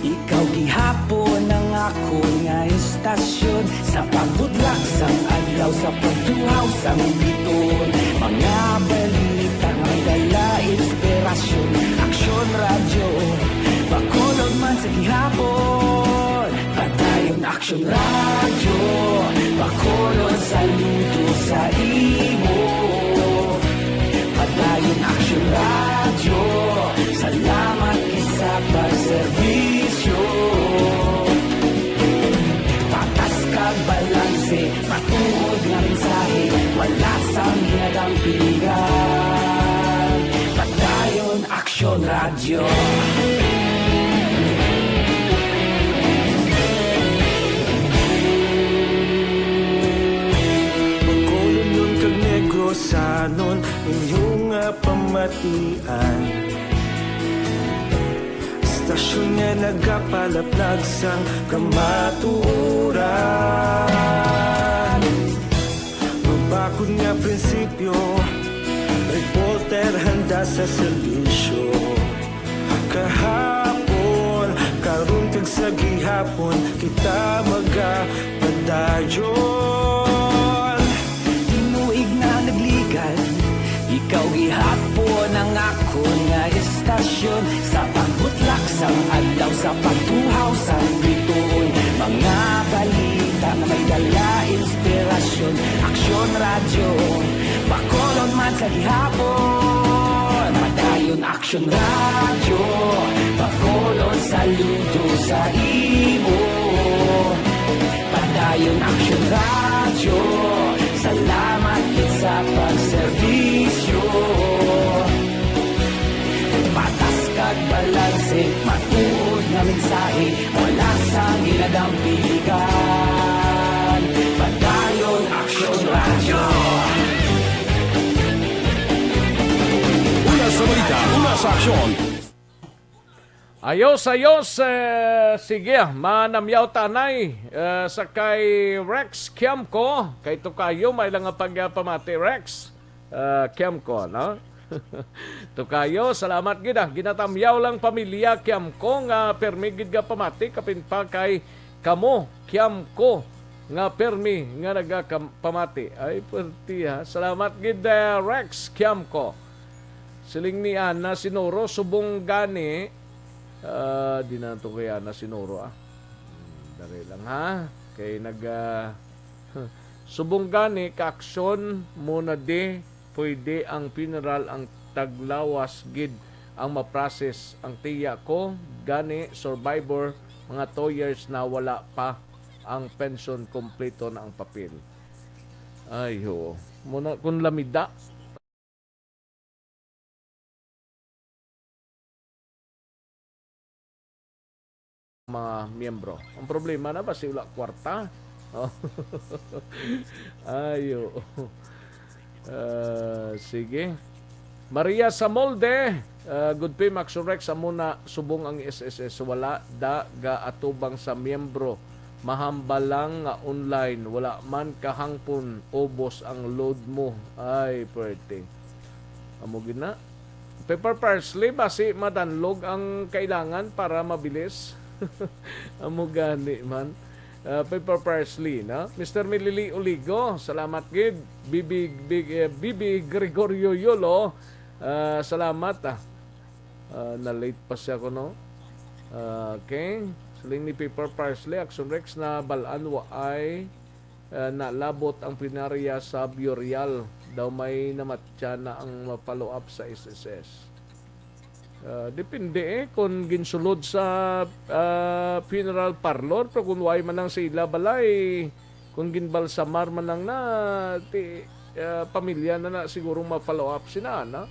ikaw gihapon ang akon nga estasyon. Sa pagbudlak sang adlaw, sa pagtuhaw sang biton, mga balita may dala inspirasyon. Aksyon Radyo, bako Hapon, Padayon Aksyon Radyo, Bacolod, saludo sa imo. Padayon Aksyon Radyo, salamat gid sa pagserbisyo. Patas kag balanse, matuod nga mensahe, wala sang ginadampigan. Padayon Aksyon Radyo. Bacolodnon kag Negrosanon, inyo nga pamatian. Istasyon nga nagapalaplag sang kamatuoran. Mabakod nga prinsipyo, reporter handa sa serbisyo. Kahapon, karon, kag sa gihapon, kita magapadayon. Tinuig na nagligan, ikaw gihapon ang akon nga istasyon. Sa pagbutlak sang adlaw, sa pagtuhaw sang bituon, mga balita nga may dala inspirasyon. Aksyon Radyo, Bacolod man sa gihapon. Padayon Aksyon Radyo, Bacolod, saludo sa imo. Padayon Aksyon Radyo, salamat gid sa pagserbisyo. Patas kag balanse, matuod nga mensahe, wala sang ginadampigan. Padayon Aksyon Radyo. Una sa balita, una sa aksyon. Ayos, ayos. Eh, sige, manamyaw tanay, eh, sa kay Rex Kiamco. Kay Tokayo, may lang nga pagpamati, Rex. Ah, Kiamco, no? Tokayo, salamat gid, ah. Ginatamyaw lang pamilya Kiamco nga permi gid nga pamati, kapin pa kay kamo, Kiamco, nga permi nga nagapamati. Ay, perti, ha. Salamat gid, eh, Rex Kiamco. Siling ni Ana Sinoro, subong gani, ah, di na to kay Ana Sinoro, ah. Hmm, dali lang, ha. Kay nag, ah, subong gani, kaaksyon mo na di pwede ang funeral, ang taglawas gid ang ma-process. Ang tiya ko gani, survivor, mga two years na wala pa ang pension, kompleto na ang papel. Ay, oo. Muna, kung lamida, mga miyembro. Ang problema na ba si wala kwarta? Oh. Ayo. Ah, sige. Maria Samolde, ah, good pay, Max Rex, amo na subong ang S S S, wala da ga atubang sa miyembro. Mahambal lang nga online, wala man kahangpon ubos ang load mo. Ay, pwerte. Amo gid na. Pepper parsley, basi madanlog ang kailangan para mabilis. Amo gani man. Ah, pepper parsley, no? Mister Milili Oligo, salamat gid. Bibi, Big, eh, Bibi Gregorio Yolo, ah, salamat, ah. Ah, na-late pa siya ko, no? Ah, okay. Siling ni Pepper Parsley, Action Rex, na balaan wa ay, ah, nalabot ang plenarya sa Burial. Daw may namatya na ang ma-follow up sa S S S. Ah, depende, eh, kung ginsulod sa, ah, funeral parlor, pero kung way man lang sa ila balay, kung ginbalsamar man lang na, ti, ah, pamilya na na siguro ma-follow up sina, no?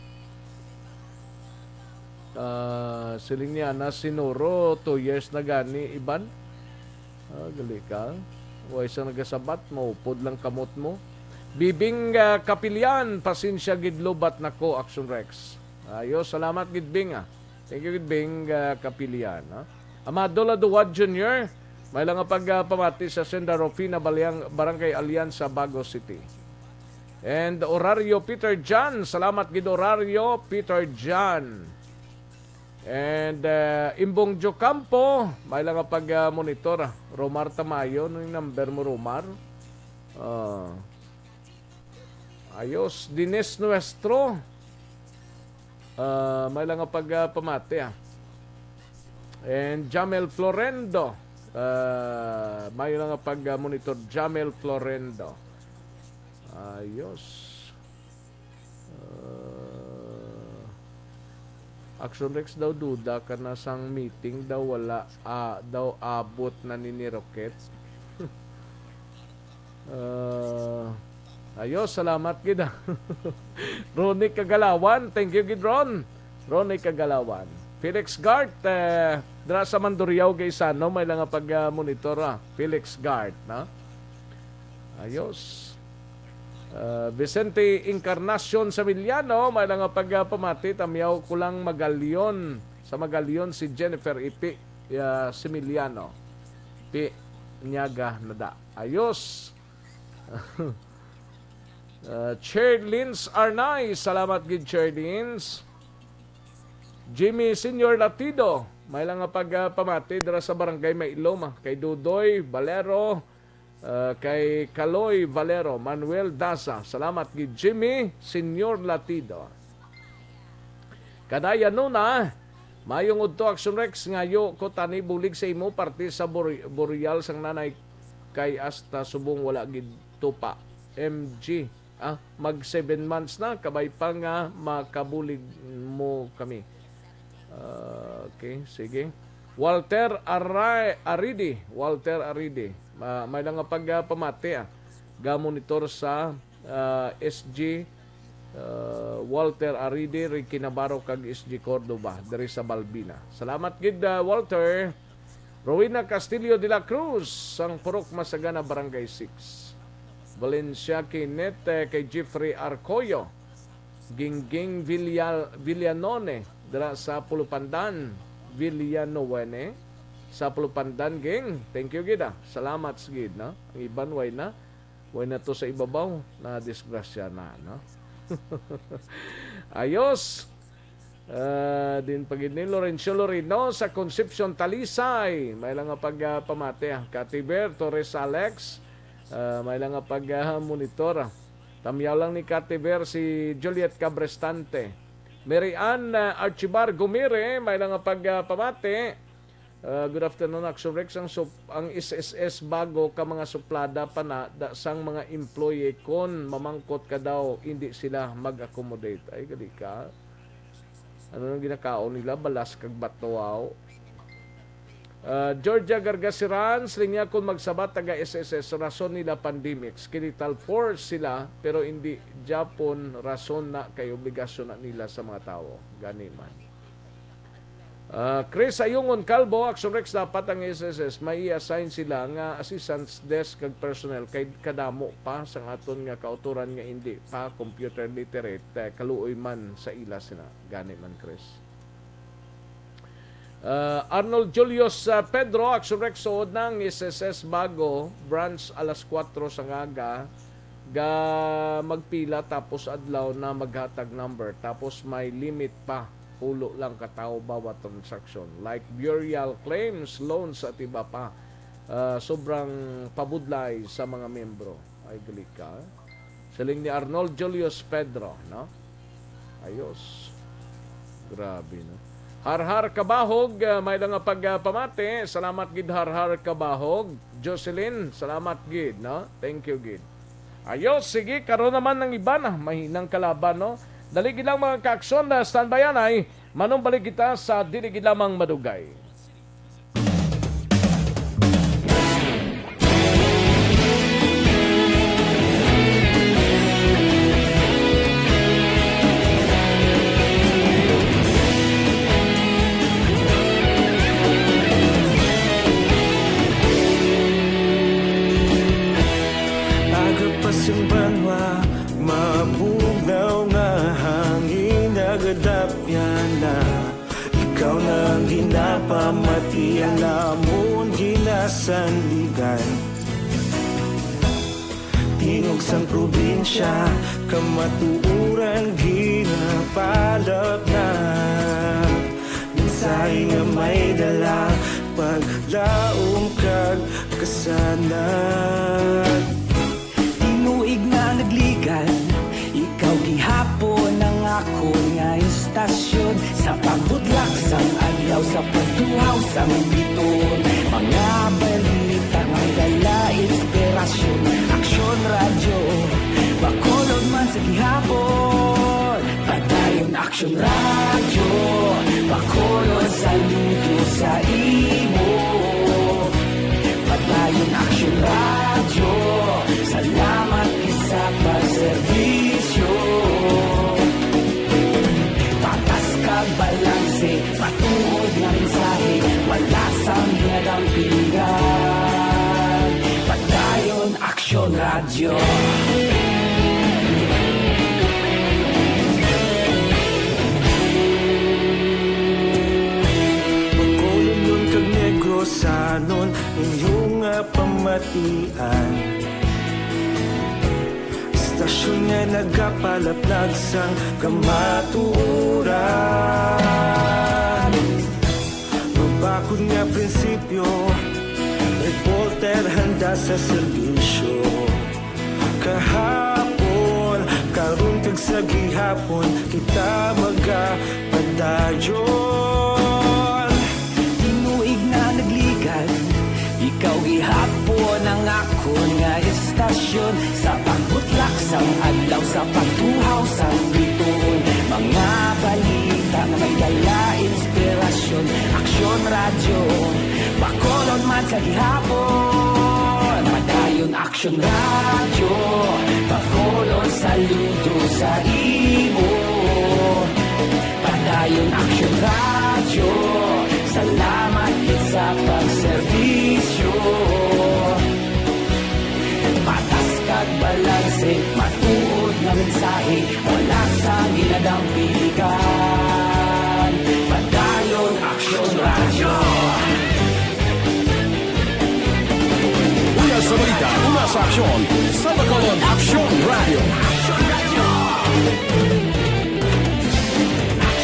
Ah, siling niya na, sinuro, two years na gani, Iban. Ah, gali ka. Way sa nagasabat, maupod lang kamot mo. Bibing, ah, Kapilian, pasensya gid, lobat nako, Action Rex. Ayo, salamat gid, Bing, ah. Thank you gid, Bing, ah, Kapilian, ha. Amado Laduwad Junior, may lang nga pag, ah, pamati sa Senda Rufina, Baliang-, Barangay Alianza, Bago City. And Orario Peter John, salamat gid, Orario Peter John. And, ah, Imbong Jocampo, may lang nga pag, ah, monitor, ah. Romar Tamayo, ano yung number mo, Romar? Ah. Ayos. Dines Nuestro. Ah, may lang nga pag, ah, pamati, ah. And Jamel Florendo. Ah, may nga pag-monitor, Jamel Florendo. Ayos. Ah, Action Rex daw, duda ka na sang meeting daw, wala, ah, daw abot na ni Rocket. Ah, ayos, salamat gid, ah. Ronnie Kagalawan, thank you gid, Ron. Ronnie Kagalawan. Felix Gart, eh, dira sa Mandurriao, Gaisano, may lang nga pag, ah, monitor, ah. Felix Gart, no? Ayos. Ah, Vicente Encarnacion Samiliano, may lang nga pag, ah, pamati, tamyaw ko lang Magalion, sa Magalion si Jennifer Ipi, ah, Similiano. Pi, Nyaga, Nada. Ayos. Ah, Chair Lins Arnay, salamat gid, Chair Lins. Jimmy Senior Latido, may lang nga pag, ah, pamati dira sa Barangay Mailoma, kay Dudoy Valero, ah, kay Kaloy Valero, Manuel Daza, salamat gid, Jimmy Senior Latido. Kadayan no na, mayong udto, Action Rex, ngayo ko tani bulig sa imo parte sa bur-, burial sang nanay kay hasta subong wala gid tupa. M G, ah, mag seven months na, kabay pa nga makabulig mo kami. Ah, okay, sige. Walter Aray-, Aridi, Walter Aridi. Ma-, may lang nga pag, ah, pamati, ah. Ga monitor sa, ah, S G, ah, Walter Aridi, Ricky Navarro, kag S G Cordova, diri sa Balbina. Salamat gid, ah, Walter. Rowena Castillo de la Cruz, sang Purok Masagana, Barangay six. Valencia Kinet, eh, kay Jeffrey Arcoyo. Gingging Villa-, Villanone, dira sa Pulupandan, Villanuene, sa Pulupandan, Ging. Thank you gid, ah. Salamat gid, no? Ang iban, way na. Way na to sa ibabaw, na disgrasya na, no? Ayos. Ah, din pa gid ni Lorenzo Loreno sa Concepcion, Talisay. May lang nga pag, ah, pamati, ah. Kativer Torres Alex. Ah, may lang nga pag, ah, monitor, ah. Tamyaw lang ni Kativer si Juliet Cabrestante. Mary Ann, ah, Archibar Gumire, may lang nga pag, ah, pamati. Ah, good afternoon, Action Rex. Ang sup-, ang S S S bago ka mga suplada pa na da, sang mga employee kon mamangkot ka daw, hindi sila mag-accommodate. Ay, gali ka. Ano nang ginakaon nila? Balas kag bato, aw. Ah, Georgia Gargasiran, linya, kung magsabat taga S S S, rason nila pandemic, skeletal force sila, pero hindi Japon rason na kay obligasyon na nila sa mga tawo. Gani man. Ah, Chris Ayungon Calvo, Action Rex, dapat ang S S S may i-assign sila nga assistance desk kag personnel kay kadamo pa sang aton nga kautoran nga hindi pa computer literate, eh, kaluoy man sa ila sina. Gani man, Chris. Ah, Arnold Julius, ah, Pedro, Action Rex, suod na ang S S S bago, branch alas kuwatro sa ngaga, ga magpila tapos adlaw na maghatag number, tapos may limit pa, pulo lang ka tawo bawat transaksyon, like burial claims, loans, at iba pa. Ah, sobrang pabudlay sa mga miyembro. Ay, gali ka. Siling ni Arnold Julius Pedro, no? Ayos. Grabe, no? Harhar Kabahog, ah, may lang nga pag, ah, pamati. Salamat gid, Harhar Kabahog. Jocelyn, salamat gid, no? Thank you gid. Ayos, sige, karon naman ang iban, ah, mahinang kalaban, no? Dali gid lang, mga ka-aksyon, na standby anay. Manumbalik kita sa dili gid lamang madugay. Aga pa sing banwa, mabugnaw nga hangin, nagadapyan na. Ikaw na ang ginapamati, ang namon ginasandigan. Tingog sang probinsya, kamatuoran ginapalap na. Mensahe nga may dala, paglaom kag kasanag. Tinuig na nagligan, ikaw gihapon ang akon nga istasyon. Sa pagbutlak sang adlaw, Sa pagtuhaw sang biton, mga balita nga may dala inspirasyon. Aksyon Radyo, Bacolod man sa gihapon. Padayon Aksyon Radyo, Bacolod saludo sa imo. Padayon Aksyon Radyo, salamat gid sa pagserbisyo. Patas kag balanse, matuod nga mensahe, wala sang ginadampingan. Padayon Aksyon Radyo. Bacolodnon kag Negrosanon, inyo nga pamatian. Istasyon nga nagapalaplag sang kamatuoran. Mabakod nga prinsipyo, reporter handa sa serbisyo. Kahapon, karon, kag sa gihapon, kita magapadayon. Tinuig na nagligad, ikaw gihapon ang akon nga istasyon. Sa pagbutlak sang adlaw, sa pagtuhaw sang bituon, mga balita nga may dala inspirasyon. Aksyon Radyo, Bacolod man sa gihapon. Padayon Aksyon Radyo, Bacolod saludo sa imo. Padayon Aksyon Radyo, salamat gid sa pagserbisyo. Patas kag balanse, matuod nga mensahe, wala sang ginadampingan. Padayon Aksyon Radyo. Una sa balita, una sa aksyon, sa Bacolod Aksyon Radyo.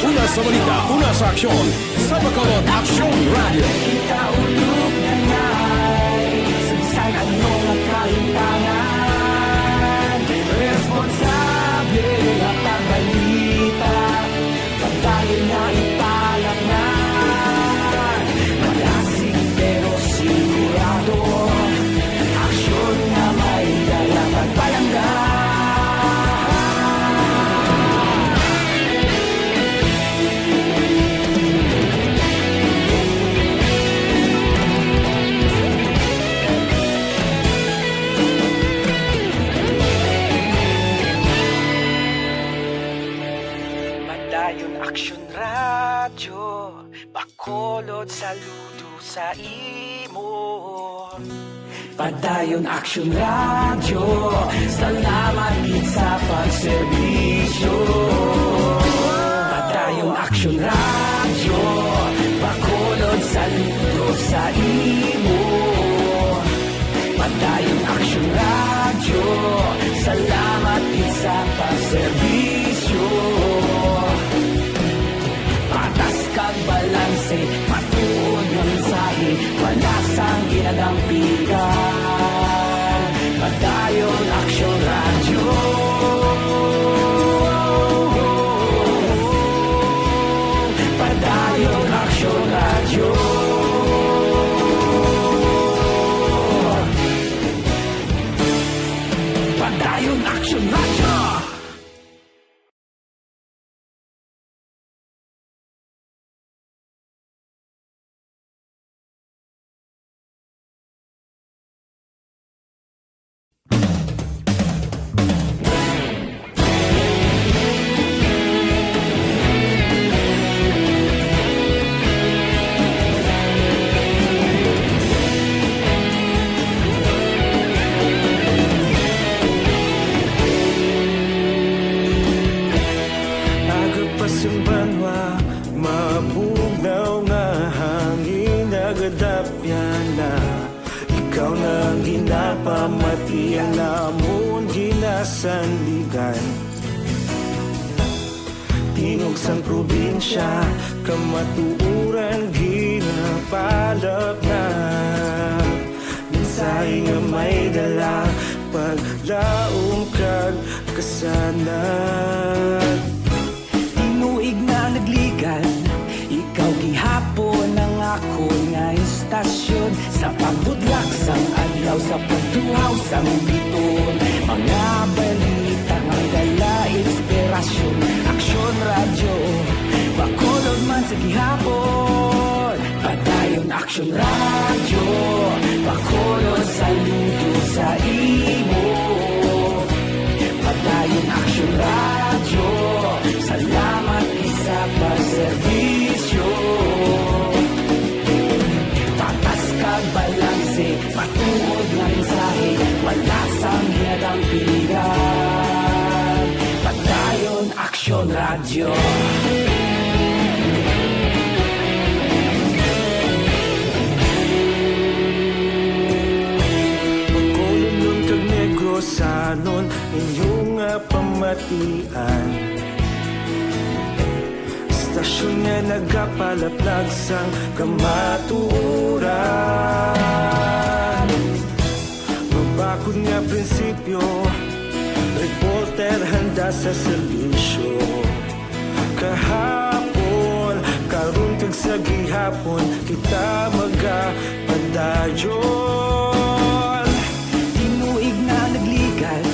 Una sa balita, una sa aksyon, sa Bacolod Aksyon Radyo. Kita ulog na ngay, sa bisan ano nga kalimtangan, responsable nga pagbalita. Padayon nga ipalaknag, malasig pero sigurado. Aksyon nga may dala pagpalangga. Padayon Aksyon Radyo, Bacolod saludo sa imo. Padayon Aksyon Radyo, salamat gid sa pagserbisyo. Padayon Aksyon Radyo, Bacolod saludo sa imo. Padayon Aksyon Radyo, salamat gid sa pagserbisyo. Patas kag balanse, matuod nga mensahe, wala sang ginadampingan. Padayon Aksyon Radyo. Padayon Aksyon Radyo. Padayon Aksyon Radyo. Aga pa sang banwa, mabugnaw nga hangin nagadapyan na. Ikaw na ang ginapamatian namon ginasandigan. Tingog sang probinsya, kamatuoran ginapalaknag. Mensahe nga may dala, paglaom kag kasanag. Tinuig na nagligad, ikaw gihapon Tasyon sa pagbutlak sang adlaw, sa pagtuhaw sang biton, mga balita nga may dala inspirasyon. Aksyon Radyo, Bacolod man sa gihapon. Padayon Aksyon Radyo, Bacolod saludo sa imo. Padayon Aksyon Radyo, salamat gid sa pagserbisyo. Patas kag balanse, matuod nga mensahe, wala sang hinadang pilihan. Padayon Aksyon Radyo. Bacolodnon kag Negrosanon, inyo nga pamatian. Istasyon nga nagapalaplag sang kamatuoran. Mabakod nga prinsipyo, reporter handa sa serbisyo. Kahapon, karon kag sa gihapon, kita magapadayon. Tinuig na nagligan,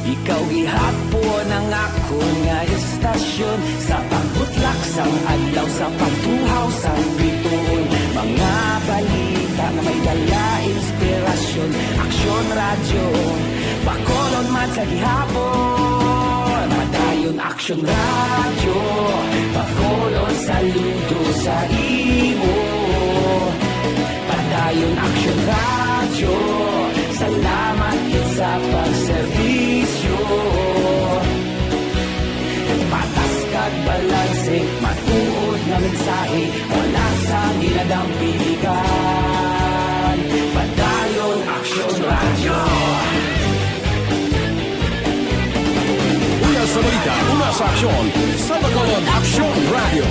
ikaw gihapon ang akon nga istasyon. Sa pagbutlak sang adlaw, sa pagtuhaw sang bituon, mga balita nga may dala inspirasyon. Aksyon Radyo, Bacolod man sa gihapon. Padayon Aksyon Radyo, Bacolod saludo sa imo. Padayon Aksyon Radyo, salamat gid sa pagserbisyo. Patas kag balanse, matuod nga mensahe, wala sang hinadang piligan. Padayon Aksyon Radyo. Una sa balita, una sa aksyon, sa Bacolod Aksyon Radyo.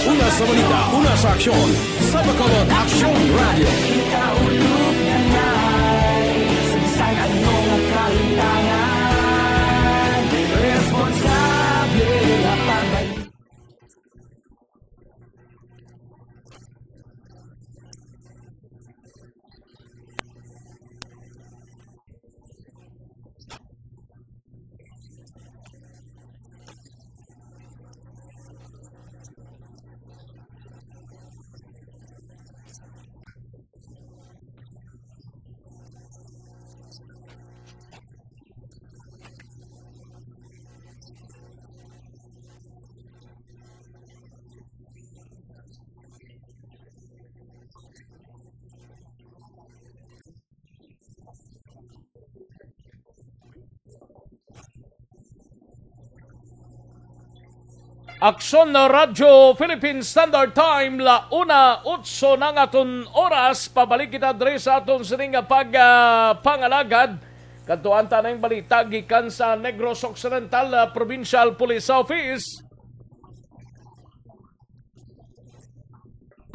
Una sa balita, una sa aksyon, sa Bacolod Aksyon Radyo. Ikaulog na na'y sa bisan ano nga kahintangan, responsable nga pagbalita. Aksyon na Radyo Philippine Standard Time, la una otso na nga aton oras. Pabalik kita diri sa aton sining nga pag, ah, pangalagad. Kadtuan ta na ang balita gikan sa Negros Occidental, ah, Provincial Police Office.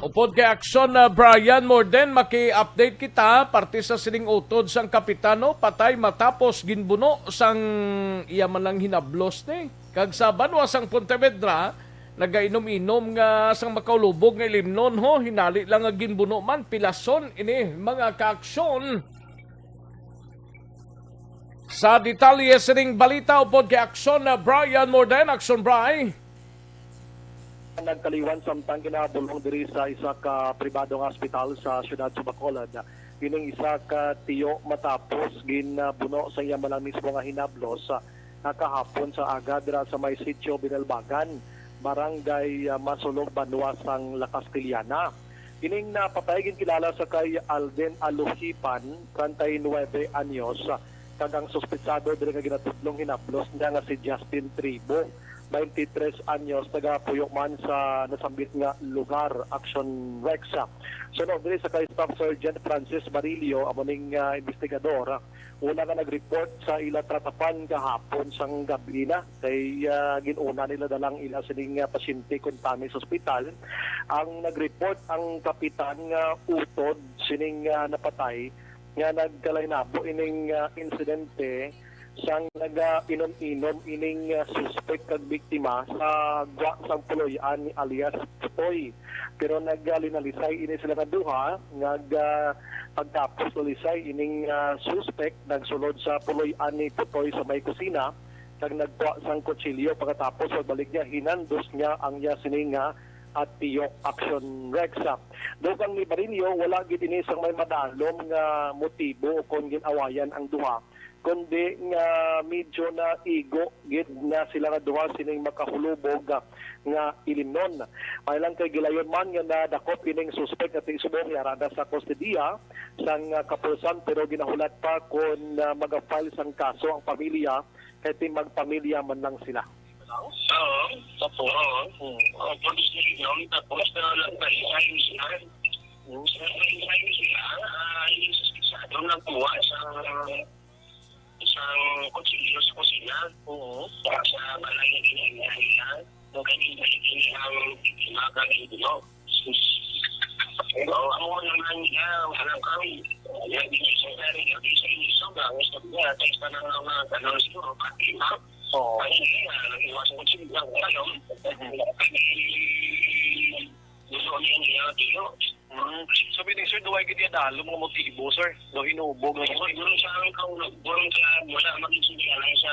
Upod kay Aksyon, ah, Brian Morden, maki-update kita parte sa sining utod sang kapitan, no? Patay matapos ginbuno sang iya man lang hinablos ni. Kag sa banwa sang Pontevedra, nagainom-inom nga sang makaulubog nga ilimnon, ho, hinali lang nga ginbuno man, pilason ini, mga kaaksyon. Sa detalye sining balita, upod kay Aksyon, ah, Brian Morden. Aksyon, Bri. Nagkaliwan samtang ginabulong diri sa isa ka pribado nga ospital sa siyudad sa Bacolod. Kining isa ka tiyo matapos ginbuno sa iya man lang mismo nga hinablos sa kahapon sa aga dira sa may Sitio Binalbagan, Barangay, ah, Masulog, banwa sang La Castellana. Kining napatay ginkilala sa kay Alden Aluhipan, treinta y nueve anyos, kag ang suspetsado diri nga ginatudlong hinablos niya nga si Justin Tribo, twenty-three anyos, taga Puyo man sa nasambit nga lugar. Action Rex. Suno diri sa kay Staff Sergeant Francis Barillo, amo ning, ah, investigador, una nga nag-report sa ila tratapan kahapon sang gab-i na, kay, ah, gin-una nila dalang ila sining, ah, pasyente kuntani sa ospital. Ang nag-report ang kapitan nga utod sining, ah, napatay nga nagkalainabo ining, ah, insidente sang nagainom-inom ining, ah, suspek kag biktima sa gwa sang puloy-an ni alias Putoy. Pero naglinalisay ini sila nga duha nga, ah, pagtapos lalisay ining, ah, suspek nagsulod sa puloy-an ni Putoy sa may kusina kag nagkuha sang kutsilyo. Pagkatapos pagbalik niya, hinandos niya ang iya sini nga, ah, tiyo, Action Rex. Dugang ni Barillo, wala gid ini sang may madalom nga motibo kon gin-awayan ang duha, kundi nga medyo naigo gid na sila nga duha sining makahulubog nga, nga ilimnon. May lang kay gilayon man nga nadakop ining suspek nga tigsubong, yara na sa kustodiya sang, ah, kapulisan, pero ginahulat pa kon, ah, mag-file sang kaso ang pamilya kay ti magpamilya man lang sila. Oo. Tapos? Oo. Hmm. Oo, police station, tapos na nagpalihay sila. Hmm. Sa nagpalihay sila, ah, yung suspetsado nagkuha sa isang kutsilyo sa kusina. Oo. Sa, sa balay na ginagawa nila. Kung kami, kami ang biktima, kami ang bulok. Oo, amo naman niya, alam kami. Yan, di sa kami, di sa inyo, sa mga gusto niya, sa isa na nga mga ganun siguro, pati, ha? Oo. Ay, hindi nga, nag-iwas ko sa inyo, alam. Mhm. Pati, gusto niya niya, tiyo. Mm. So, meaning, sir, duway gid niya dalo mga motibo, sir. Do hinubog na Oo, yun. Doon sa ang kaulog, doon sa wala mag-istorya lang sa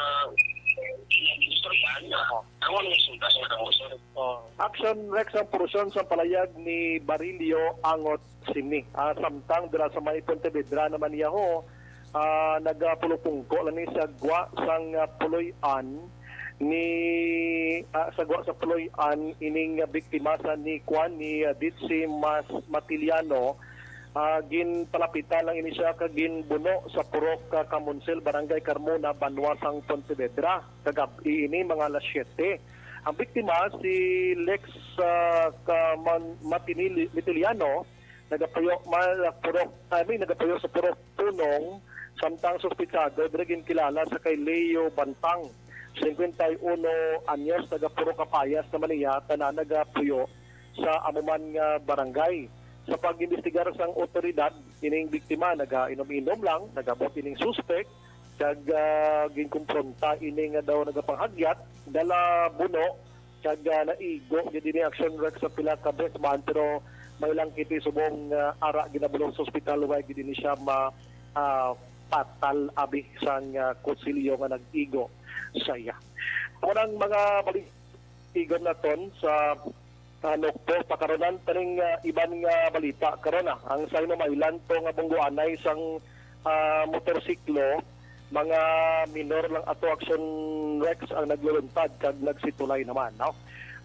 pinag-istoryahan na. Oo. Ang mga resulta sa mga sir. Oh. Action Rex ang porusyon sa palayag ni Barilio angot sini. Ah, samtang dira sa may Pontevedra naman niya ho, ah, nagapulupungko lang ni sa gwa sang, ah, puloy-an ni, ah, sa gwa sa puloy-an ining, ah, biktima sa ni Kwan ni, ah, Ditsi Mas Matiliano. Ah, ginpalapitan lang ini siya kag ginbuno sa purok, ah, Kamunsel, Barangay Carmona, banwa sang Pontevedra. Kagab-i ini, mga alas siyete. Ang biktima, si Lex, ah, Kaman-, Matinili-, Mitiliano, nagapuyo, ma-, purok, I mean, nagapuyo sa purok Punong, samtang suspitsado diri ginkilala sa kay Leo Bantang, singkwenta y uno anyos, taga Purok Kapayas naman niya, tanan nagapuyo sa amo man nga barangay. Sa pag-imbestigar sang otoridad, ining biktima nagainom-inom lang, nagabot ining suspek, kag, ah, ginkumpronta ini nga daw nagapanghagyat, dala buno, kag, ah, naigo gid ini, Action Rex, sa pila ka beses man, pero may lang kiti subong, ah, ara ginabulong sa ospital, way gid ini siya ma, ah, patal abi sang, ah, kutsilyo nga nag-igo sa iya. Amo nang mga balik-, igon naton sa, ah, Nokpo. Pakaronan taning, ah, iban nga balita karon, ah. Ang sa hinumaylan to nga bunggoanay sang, ah, motorsiklo, mga minor lang ato, Action Rex, ang nagluluntad kag nagsitulay naman, no?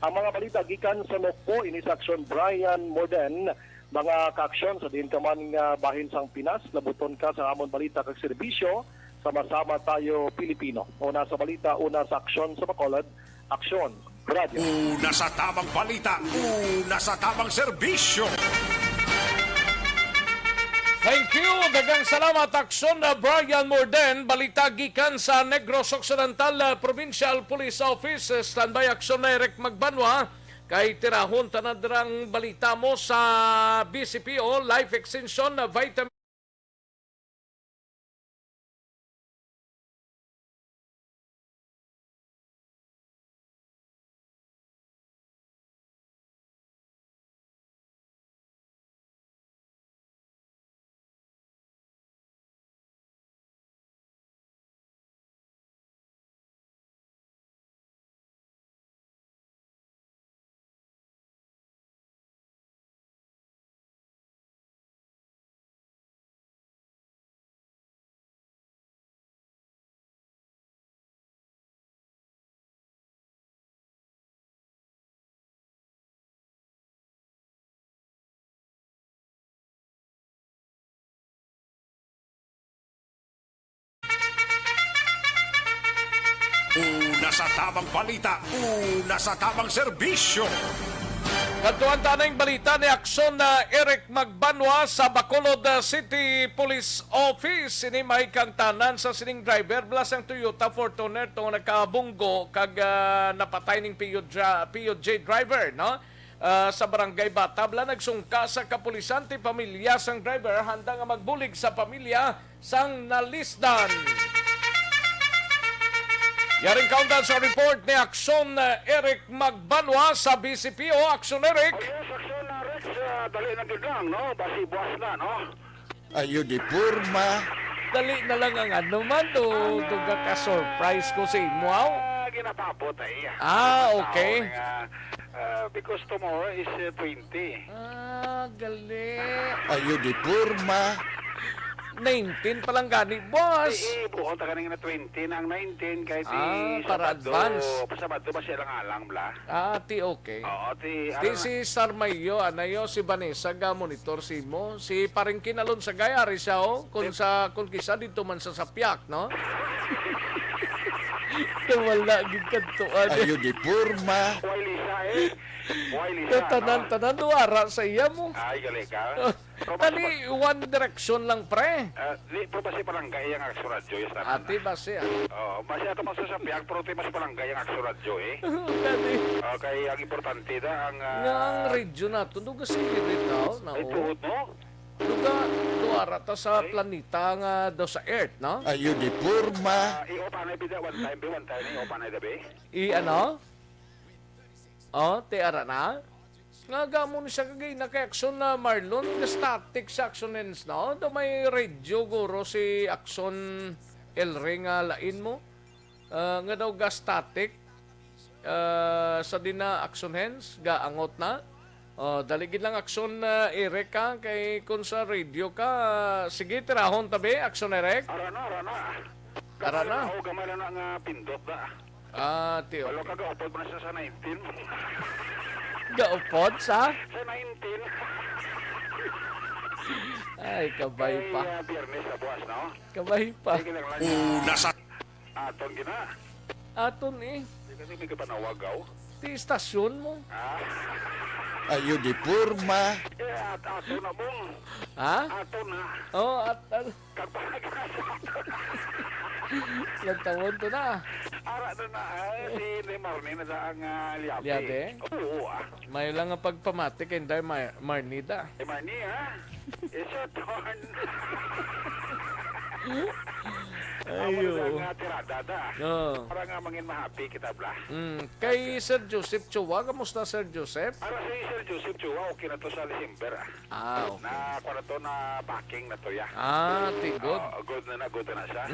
Ang mga balita gikan sa Nokpo, ini sa Action Brian Morden, mga kaaksyon, sa diin ka man nga bahin sang Pinas, labuton ka sa amon balita kag serbisyo, sama-sama tayo Pilipino. Una sa balita, una sa aksyon sa Bacolod, Aksyon Radyo. Una sa tamang balita, una sa tamang serbisyo. Thank you. Daghang salamat, Aksyon na Brian Morden. Balita gikan sa Negros Occidental, ah, Provincial Police Office. Standby, Aksyon na Eric Magbanwa. Kay tirahon tanan dirang balita mo sa B C P O, Life Extension, ah, Vitamin Una sa tamang balita, una sa tamang serbisyo. Kadtuan ta ning balita ni Aksyon na Eric Magbanwa sa Bacolod, ah, City Police Office. Ini may kangtanan sa sining driver, bala sang Toyota Fortuner to nga nagkabunggo kag, ah, napatay ning P U J, P U J driver, no? Ah, sa Barangay Bata, bala nagsungka sa kapulisan ti pamilya sang driver, handa nga magbulig sa pamilya sang nalisdan. Yaring kaundan sa report ni Aksyon, uh, Eric Magbanwa sa B C P O. Aksyon, Eric. Oh, yes, Aksyon, uh, Rex, uh, dali na gid lang, no? Basi buwas na, no? Ayo di porma. Dali na lang ang ano man, do, do ka surprise ko sa imo, aw. Ah, ginapabot ay. Ah, okay. Tao nga, uh, because tomorrow is, uh, twenty. Ah, gali. Ayo di porma. Nineteen pa lang gani, boss. Eh, eh, buot ka na twenty na ang nineteen, kay di Ah, para Sabado, advance. Sabado ba siya lang alang, bla? Ah, ti okay. Oo, ti, Ti ano si Sarmayo, anayo, si Vanessa, ga monitor si mo. Si Paring Kinalon sa gaya, ari siya, oh. Kung Ti- sa, kung kisa dito man sa Sapyak, no? Kung wala, gid kadtuan. Ayo di porma. Why, Lisa, eh? Why, Lisa, Katanan, no? Tanan, duara sa iya mo. Ay, gali ka. Pero mas Tani, one direction lang, pre. Ah, di, pero basi barangay ang Aksyon Radyo, yes, tama Ati na. Basi, ah. Oo, basi ato man sa Sapyak, pero ti mas barangay ang Aksyon Radyo, eh. Tani. Okay, ang importante da, ang, ah, Nga ang radyo nato, do kasi iritaw na, Ay, oh. Tuod, no? Duga, duara ta sa Ay. Planeta nga do sa Earth, no? Ayo di porma. Ah, i-off anay bida, one time, be, one time, i-off anay da, be. I ano? Oh, ti ara na? Nga gamo ni siya kagay na kay Aksyon na Marlon, nga static sa Aksyon Hens na. Oh, do may radio guro si Aksyon El Rey nga lain mo. Ah, nga daw ga static. Ah, sa din na Aksyon Hens, ga angot na. Oh, dali gid lang Aksyon, ah, Eric, ha? Kay kung sa radio ka, ah, sige, tirahon tabi, Aksyon Eric. Ara na, ara na. Ara na. Gamay na ako, gamay na na nga pindot na. Ah, ti, Walo okay. Ka gaupod mo na siya sa nineteen. Gaupod sa? Sa nineteen. Ay, kabay pa. Ay, ah, Biyernes sa buwas, no? Kabay pa. Sige lang lang. Una sa Aton gina. Aton, eh. Di kasi may kapanawag, aw. Ti istasyon mo. Ah. Ayo di porma. Eh, at ato na, Bong. Ha? Ato na. Oh, at, at. Kagpagkasa ato na. Ilang taon to na? Ara na na, eh, si Neymar ni na ang, ah, liabe. Liabe? Oo, ah. May lang ang pagpamati kay Inday Mar-, Marnida. Eh, Marnie, ha? It's your turn. Ay, Amo na oo. Ang, ah, tirada, da. Oo. Para nga mangin mahappy kita, bla. Mm. Kay Sir Joseph Chua, kamusta, Sir Joseph? Para si Sir Joseph Chua, okay na to sa December, ah. Ah, okay. Na, kuwan na to, na packing na to, ya. Ah, ti good. Ah, good na na, good na siya.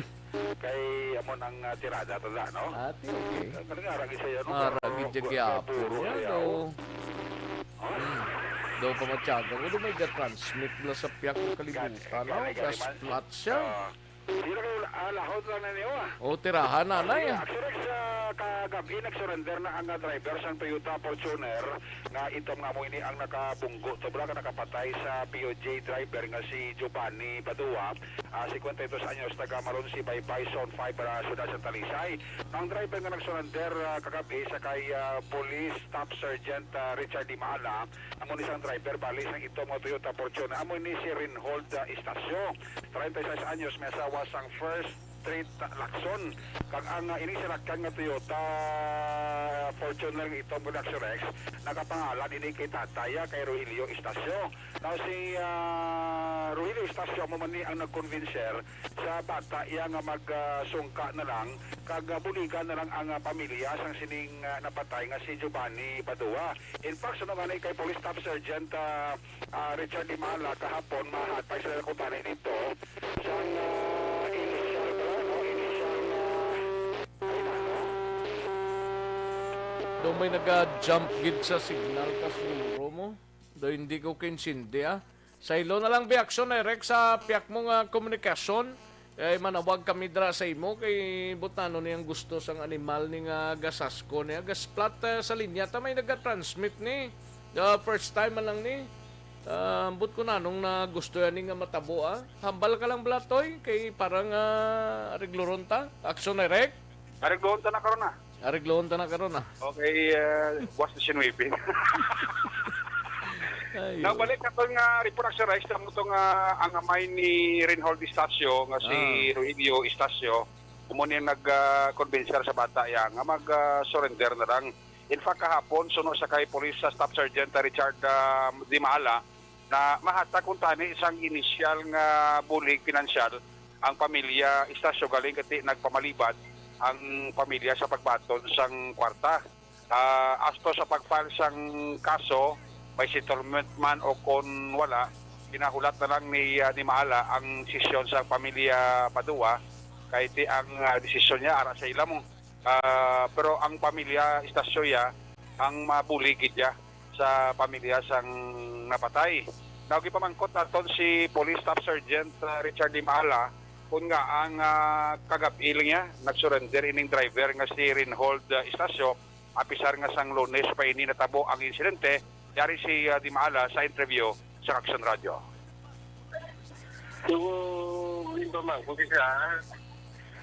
Kay amo nang, ah, tirada to da, no? Ah, ti okay. Ah, kani nga, aragi sa iya, no? Ah, aragi Pero, dyan pero gyapon puro yan, siya, no? Oh. Hmm. Daw pa matyaga ko, daw may ga-transmit bala sa piyak ng kalibutan, Gani, no? gani, gani, man. Ga-splat siya. Ah, sila kayo, ah, lahod lang na niyo, ah. O, tirahan na, na, Okay, eh. Actually, sa kagabi, nag-surrender na ang, ah, driver sang Toyota Fortuner nga itom nga mo ini ang nakabunggo to, bala, nga nakapatay sa P O J driver nga si Giovanni Badua. Ah, cincuenta y dos anyos, taga Malonsi, Baybay, Zone five, ah, Siyudad sa Talisay. Ang driver nga nagsurrender, ah, kagabi sa kay, ah, Police Staff Sergeant, ah, Richard Dimala, amo ni sang driver bali sang itom nga Toyota Fortuner. Amo ni si Reinhold, ah, Estacio, treinta y seis anyos, may asawa sang First Street, ah, Lacson. Kag ang, ah, ini sinakyan nga Toyota Fortuner nga itom nga Lexus Rex, nakapangalan ini kay tatay, ah, kay Rogelio Estacio. Now, si, ah, Rogelio Estacio, amo man ni ang nag-convincer sa bata iya nga mag, ah, sungka na lang, kag, ah, buligan na lang ang, ah, pamilya sang sining, ah, napatay nga si Giovanni Badua. In fact, suno nga ni kay Police Staff Sergeant, ah, ah, Richard Dimala, kahapon, mahatag sila kung tani dito. Sang, ah, initial, ano, initial, ah, ay, ano? Daw may naga-jump gid sa signal ka siguro mo. Daw hindi ko kaintindi, ah. Saylo na lang, bi, Aksyon Eric, sa piyak mo nga komunikasyon. Kay manawag kami dira sa imo, kay butano niyang gusto sang animal ni nga gasasko niya. Gasplat, eh, sa linya, ta may nagatransmit ni. Ah, first time man lang ni. Ah, ambot ko na nung na gusto yan ni nga matabo, ah. Hambal ka lang, Blatoy, kay parang, ah, arigluron ta. Aksyon Eric. Arigluhon ta na karon na. Arigluhon ta na karon na. Okay, uh, buwas na sinuwipin. Ay, Nabalik na to nga report, Aksyon Rex, tamo to nga ang amay ni Reinhold Estacio, nga si Ah. Rogelio Estacio, amo ni ang nag, ah, convincer sa bata iya nga mag, ah, surrender na lang. In fact, kahapon, suno sa kay Police sa Staff Sergeant, ah, Richard, ah, Dimala, na mahatag kung tani sang inisyal nga bulig pinansyal ang pamilya Estacio galing kati nagpamalibad ang pamilya sa pagbaton sang kwarta. Ah, as to sa pag-file sang kaso, may settlement man o kon wala, ginahulat na lang ni, ah, ni Maala ang desisyon sa pamilya Padua, kay ti ang, ah, desisyon niya ara sa ila mo. Ah, pero ang pamilya Estacio ya ang mabulig gid ya sa pamilya sang napatay. Now, gipamangkot naton si Police Staff Sergeant, ah, Richard Limala kung nga ang, ah, kagab-i lang niya nag-surrender ining driver nga si Reinhold, ah, Estacio, apisar nga sang Lunes pa ini natabo ang insidente. Yari si, ah, Dimala sa interview sa Action Radio. Yung, yung pamangkot siya,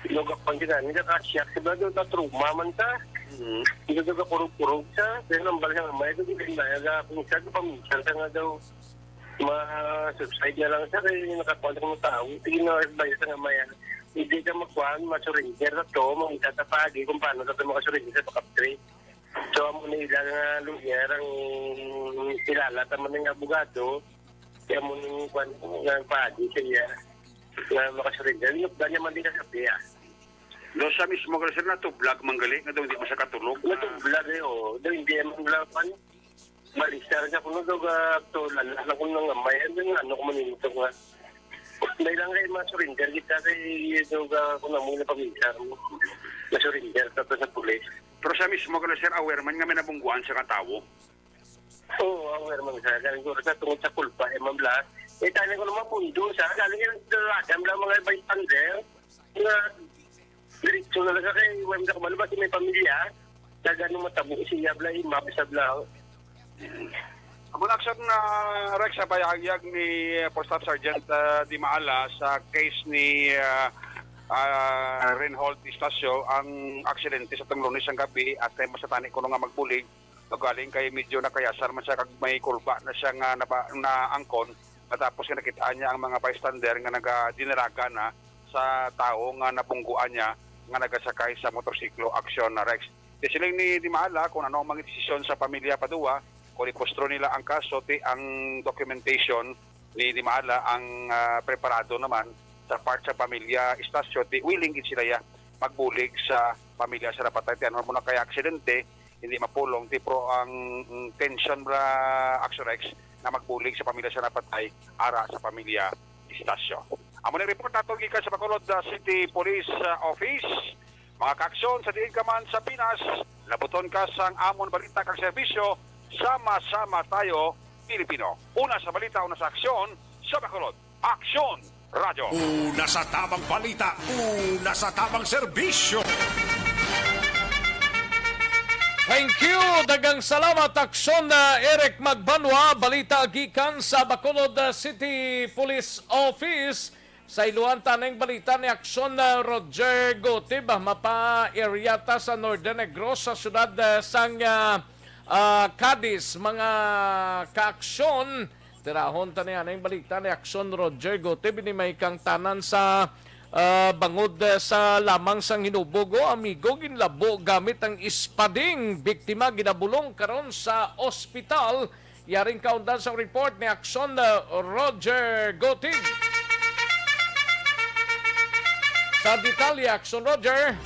nagakpan kita, nagakasyak, diba, doon, na-trauma man ta. Mm. Hindi ka kurog-kurog siya, kaya nang balik ang may, ito, hindi na, kung siya, paminsan siya nga daw, ma-subside na lang siya, kaya yung nakakuha ng tao, sige na, advice nga may, hindi ka magkuhan, ma-surrender na to, makita ta pa, di kung paano na to makasurrender sa backup trade. So, amo na ila nga lawyer ang kilala ta man nga abogado, kaya mo ning kwan nga pagi sa iya nga makasurrender. Yung ba niya man din kasabi, ah? Do sa mismo gali, sir, natublag man gali nga daw hindi mo siya katulog, ah. Natublag, eh, oo. Daw hindi man lang, kwan, balistar siya kuno daw, ah, to, lala na kuno nga may, ano, ano ko man yung ito nga. May lang kay ma-surrender kita kay daw, ah, kung amo na paminsar mo. Ma-surrender ta to sa pulis. Pero sa mismo gali, sir, aware man nga may nabungguan siya nga tawo. Oo, aware man siya. Kaya siguro sa tungod sa kulpa, eh, ma'am, lahat. Eh, tayo ko naman pundo siya. Galing yung dalagan lang mga bystander. Nga, diretso na lang siya kay Wem Dakmal, basta may pamilya. Sa ganun matabo siya, bla, imab, sa bla. Ang mga aksyon na, Rex, sa payahagyag ni, uh, Police Staff Sergeant, uh, Dimaala sa case ni, uh, uh, Reinhold Estacio, ang aksidente sa tong Lunes ang gabi, at kay masatani kuno nga magbulig, galing kay medyo nakayasan man siya kag may kulba na siya nga naba-, naangkon, matapos nga nakitaan niya ang mga bystander nga nagadinaraga na sa tawo nga nabungguan niya nga nagasakay sa motorsiklo. Aksyon na, Rex. Di siling ni Dimaala kung ano ang mga desisyon sa pamilya Padua, kung ipostro nila ang kaso, ti ang documentation ni Dimaala ang, ah, preparado naman sa part sa pamilya Estacio, ti willing gid sila ya magbulig sa pamilya sa napatay. Ti ano mo na kaya aksidente, hindi mapulong, ti pro ang, mm, tension ra, Action Rex, na magbulig sa pamilya sa napatay, ara sa pamilya Estacio. Amo ni report nato gikan sa Bacolod, ah, City Police, ah, Office. Mga kaaksyon, sa diin ka man sa Pinas, labuton ka sang amon balita kag serbisyo, sama-sama tayo, Pilipino. Una sa balita, una sa aksyon, sa Bacolod. Aksyon Radyo. Una sa tamang balita, una sa tamang serbisyo. Thank you. Daghang salamat, Aksyon, uh, Eric Magbanwa. Balita gikan sa Bacolod, uh, City Police Office. Sa iluhan ta ning balita ni Aksyon, uh, Roger Gutib, ah, mapa-area ta sa Northern Negros, sa siyudad, uh, sang, uh, uh, Cadiz. Mga kaaksyon, tirahon ta niya ning balita ni Aksyon Roger Gutib, ini may kangtanan sa, ah, bangod, ah, sa lamang sang hinubog, o amigo, ginlabo gamit ang espading. Biktima ginabulong karon sa ospital. Yaring kaundan sang report ni Aksyon, ah, Roger Gutib. Sa detalye, Aksyon Roger.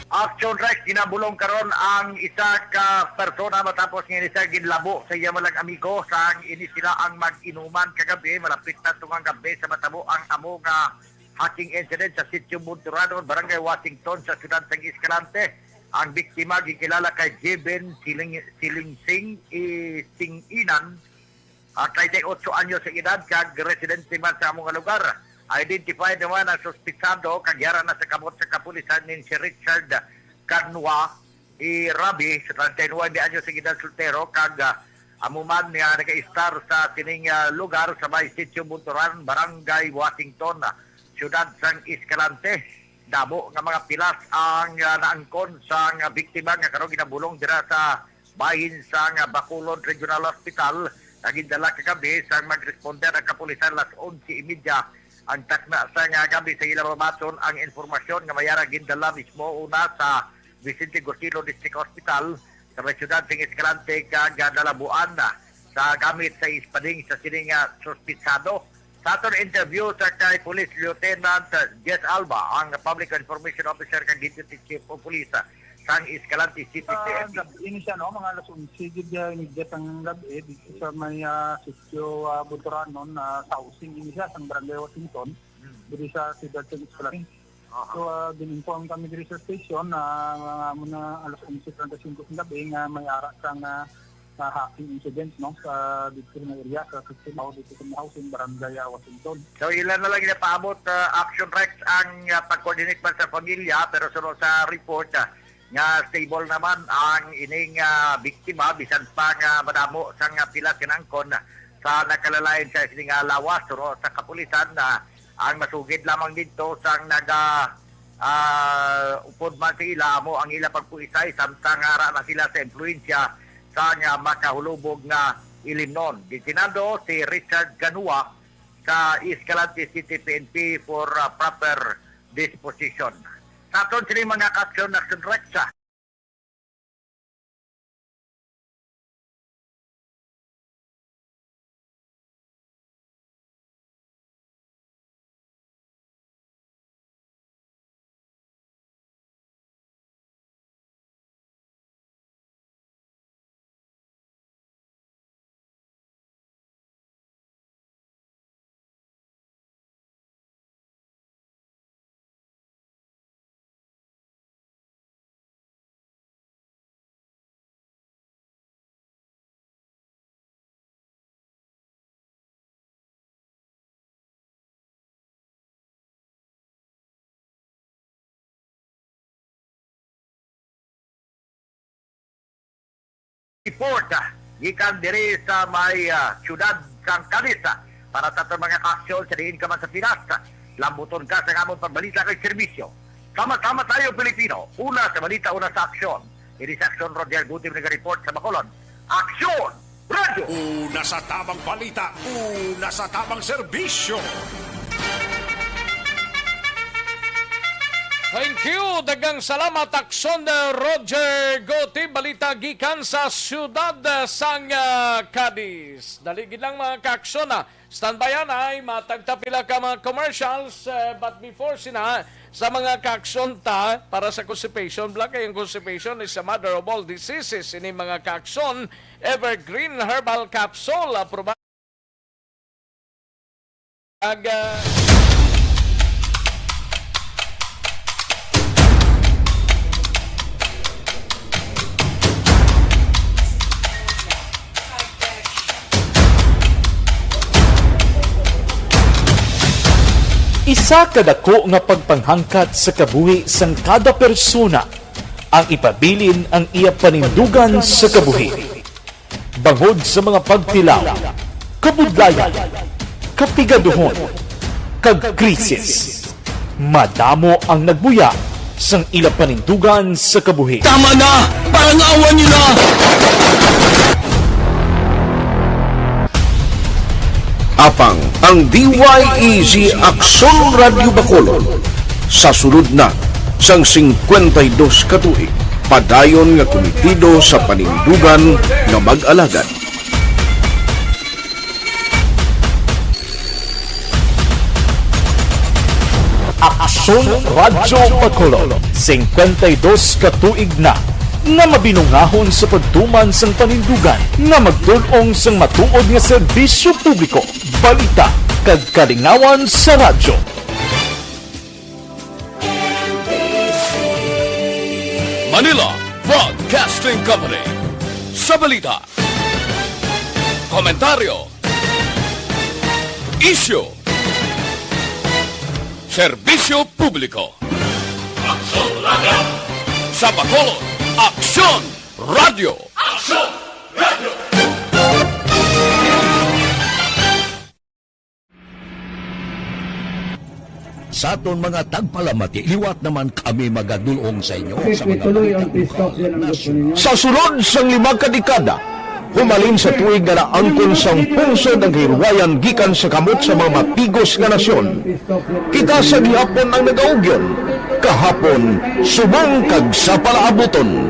Action Rex, ginabulong karon ang isa ka persona matapos nga ini siya ginlabo sa iya malang amigo. Sang ini sila ang mag-inuman kagabi, malapit na tungang gabi sa matabo ang amo nga hacking incident sa Sitio Bunturadon, Barangay Washington, sa siyudad sang Escalante. Ang biktima gikilala kay Jeben Siling, Silingsing Isinginan, ah, treinta y ocho anyos sa edad, kag residente man sa amo nga lugar. Identified naman ang suspitsado, kag yara na sa kamot sa kapulisan ni si Richard Canwa Irabi, sa treinta y nuebe anyos sa edad, soltero, kag, ah, amo man nga nagaistar sa sining, ah, lugar sa may Sitio Bunturan, Barangay Washington, ah, siyudad sang Escalante. Damo nga mga pilas ang, ah, naangkon sang biktima nga karon ginabulong dira sa bahin sang Bacolod Regional Hospital nga gindala kagabi sang mag-responder ang kapulisan alas onse y media ang takna sang gabi. Sa ila mabaton ang impormasyon nga mayara gindala mismo una sa Vicente Gusilo District Hospital sa may siyudad sing Escalante kag nalabuan na sa gamit sa espading sa sining, ah, suspitsado. Sa aton interview sa kay Police Lieutenant, uh, Jess Alba, ang Public Information Officer kag Deputy Chief of Police, uh, sang Escalante City Ah, P N P. Gab-, ini siya, no, mga alas onse gid, ah, immediate ang gab-i dito sa may, ah, sitio, ah, Bunturanon, ah, sa housing ini siya, sa Barangay Washington, Hmm. diri sa siyudad sa Escalante. Aha. So, ah, gin-inform kami diri sa station na mga amo na alas onse treinta y cinco sa gabi nga may ara sang, ah, ah, hacking incident, no, sa dito nga area, sa Sixteen, o dito sa may housing, Barangay, ah, Washington. So, ila na lang ginapaabot, ah, Action Rex, ang, ah, pag-coordinate man sa pamilya, pero suno sa report, ah, nga stable naman ang ining, ah, biktima, bisan pa nga madamo sang, ah, pilas nga naangkon sa nagkalain-lain sa sini nga lawas, suno sa kapulisan, ah, ang masugid lamang didto sang naga, ah, upod man sa ila amo ang ila pagpuisay samtang ara na sila sa impluwensya sang, ah, makahulubog nga ilimnon. Destinado si Richard Ganua sa Escalante City P N P for, ah, proper disposition. Sa aton sini mga kaaksyon, Action Rex, ah. Report, ah, gikan diri sa may, ah, siyudad sang Cadiz, ah, para sa aton mga kaaksyon sa diin ka man sa Pinas. Lambuton ka sa amon pagbalita kag serbisyo. Sama-sama tayo, Pilipino. Una sa balita, una sa aksyon. Ini si Aksyon Roger Guti naga-report sa Bacolod. Aksyon! Radyo! Una sa tamang balita, una sa tamang serbisyo. Thank you. Daghang salamat, Aksyon, uh, Roger Gotti. Balita gikan sa siyudad, uh, sang, uh, Cadiz. Dali gid lang, mga kaaksyon, ah. Standby anay, matag ta pila ka mga commercials, uh, but before sina, sa mga kaaksyon ta, para sa constipation, bala kay ang constipation is a mother of all diseases. Ini mga kaaksyon, Evergreen Herbal Capsule, aprobado. Ag, ah, Isa ka dako nga pagpanghangkat sa kabuhi sang kada persona ang ipabilin ang iya panindugan sa kabuhi. Bangod sa mga pagtilaw, kabudlayan, kapigaduhon, kag krisis, madamo ang nagbuya sang ila panindugan sa kabuhi. Tama na! Parang awa niyo na! Apang ang D Y E G Aksyon Radyo Bacolod sa sulod na sang singkwenta y dos ka tuig, padayon nga kumitido sa panindugan nga mag-alagad. Aksyon Radyo Bacolod, singkwenta y dos ka tuig na nga mabinungahon sa pagtuman sang panindugan nga magdul-ong sang matuod nga serbisyo publiko, balita, kag kalingawan sa radyo. Manila Broadcasting Company. Sa balita, komentaryo, isyu, serbisyo publiko. Aksyon Radyo. Sa Bacolod, Aksyon Radyo. Aksyon Radyo. Sa aton mga tagpalamati, liwat naman kami magadul-ong sa inyo sa mga balita lokal, nasyonal. Sa sulod sang lima ka dekada, humalin sa tuig nga naangkon sang pungsod ang kahilwayan gikan sa kamot sa mga matigos nga nasyon, kita sa gihapon ang nagaugyon, kahapon subong kag sa palaabuton.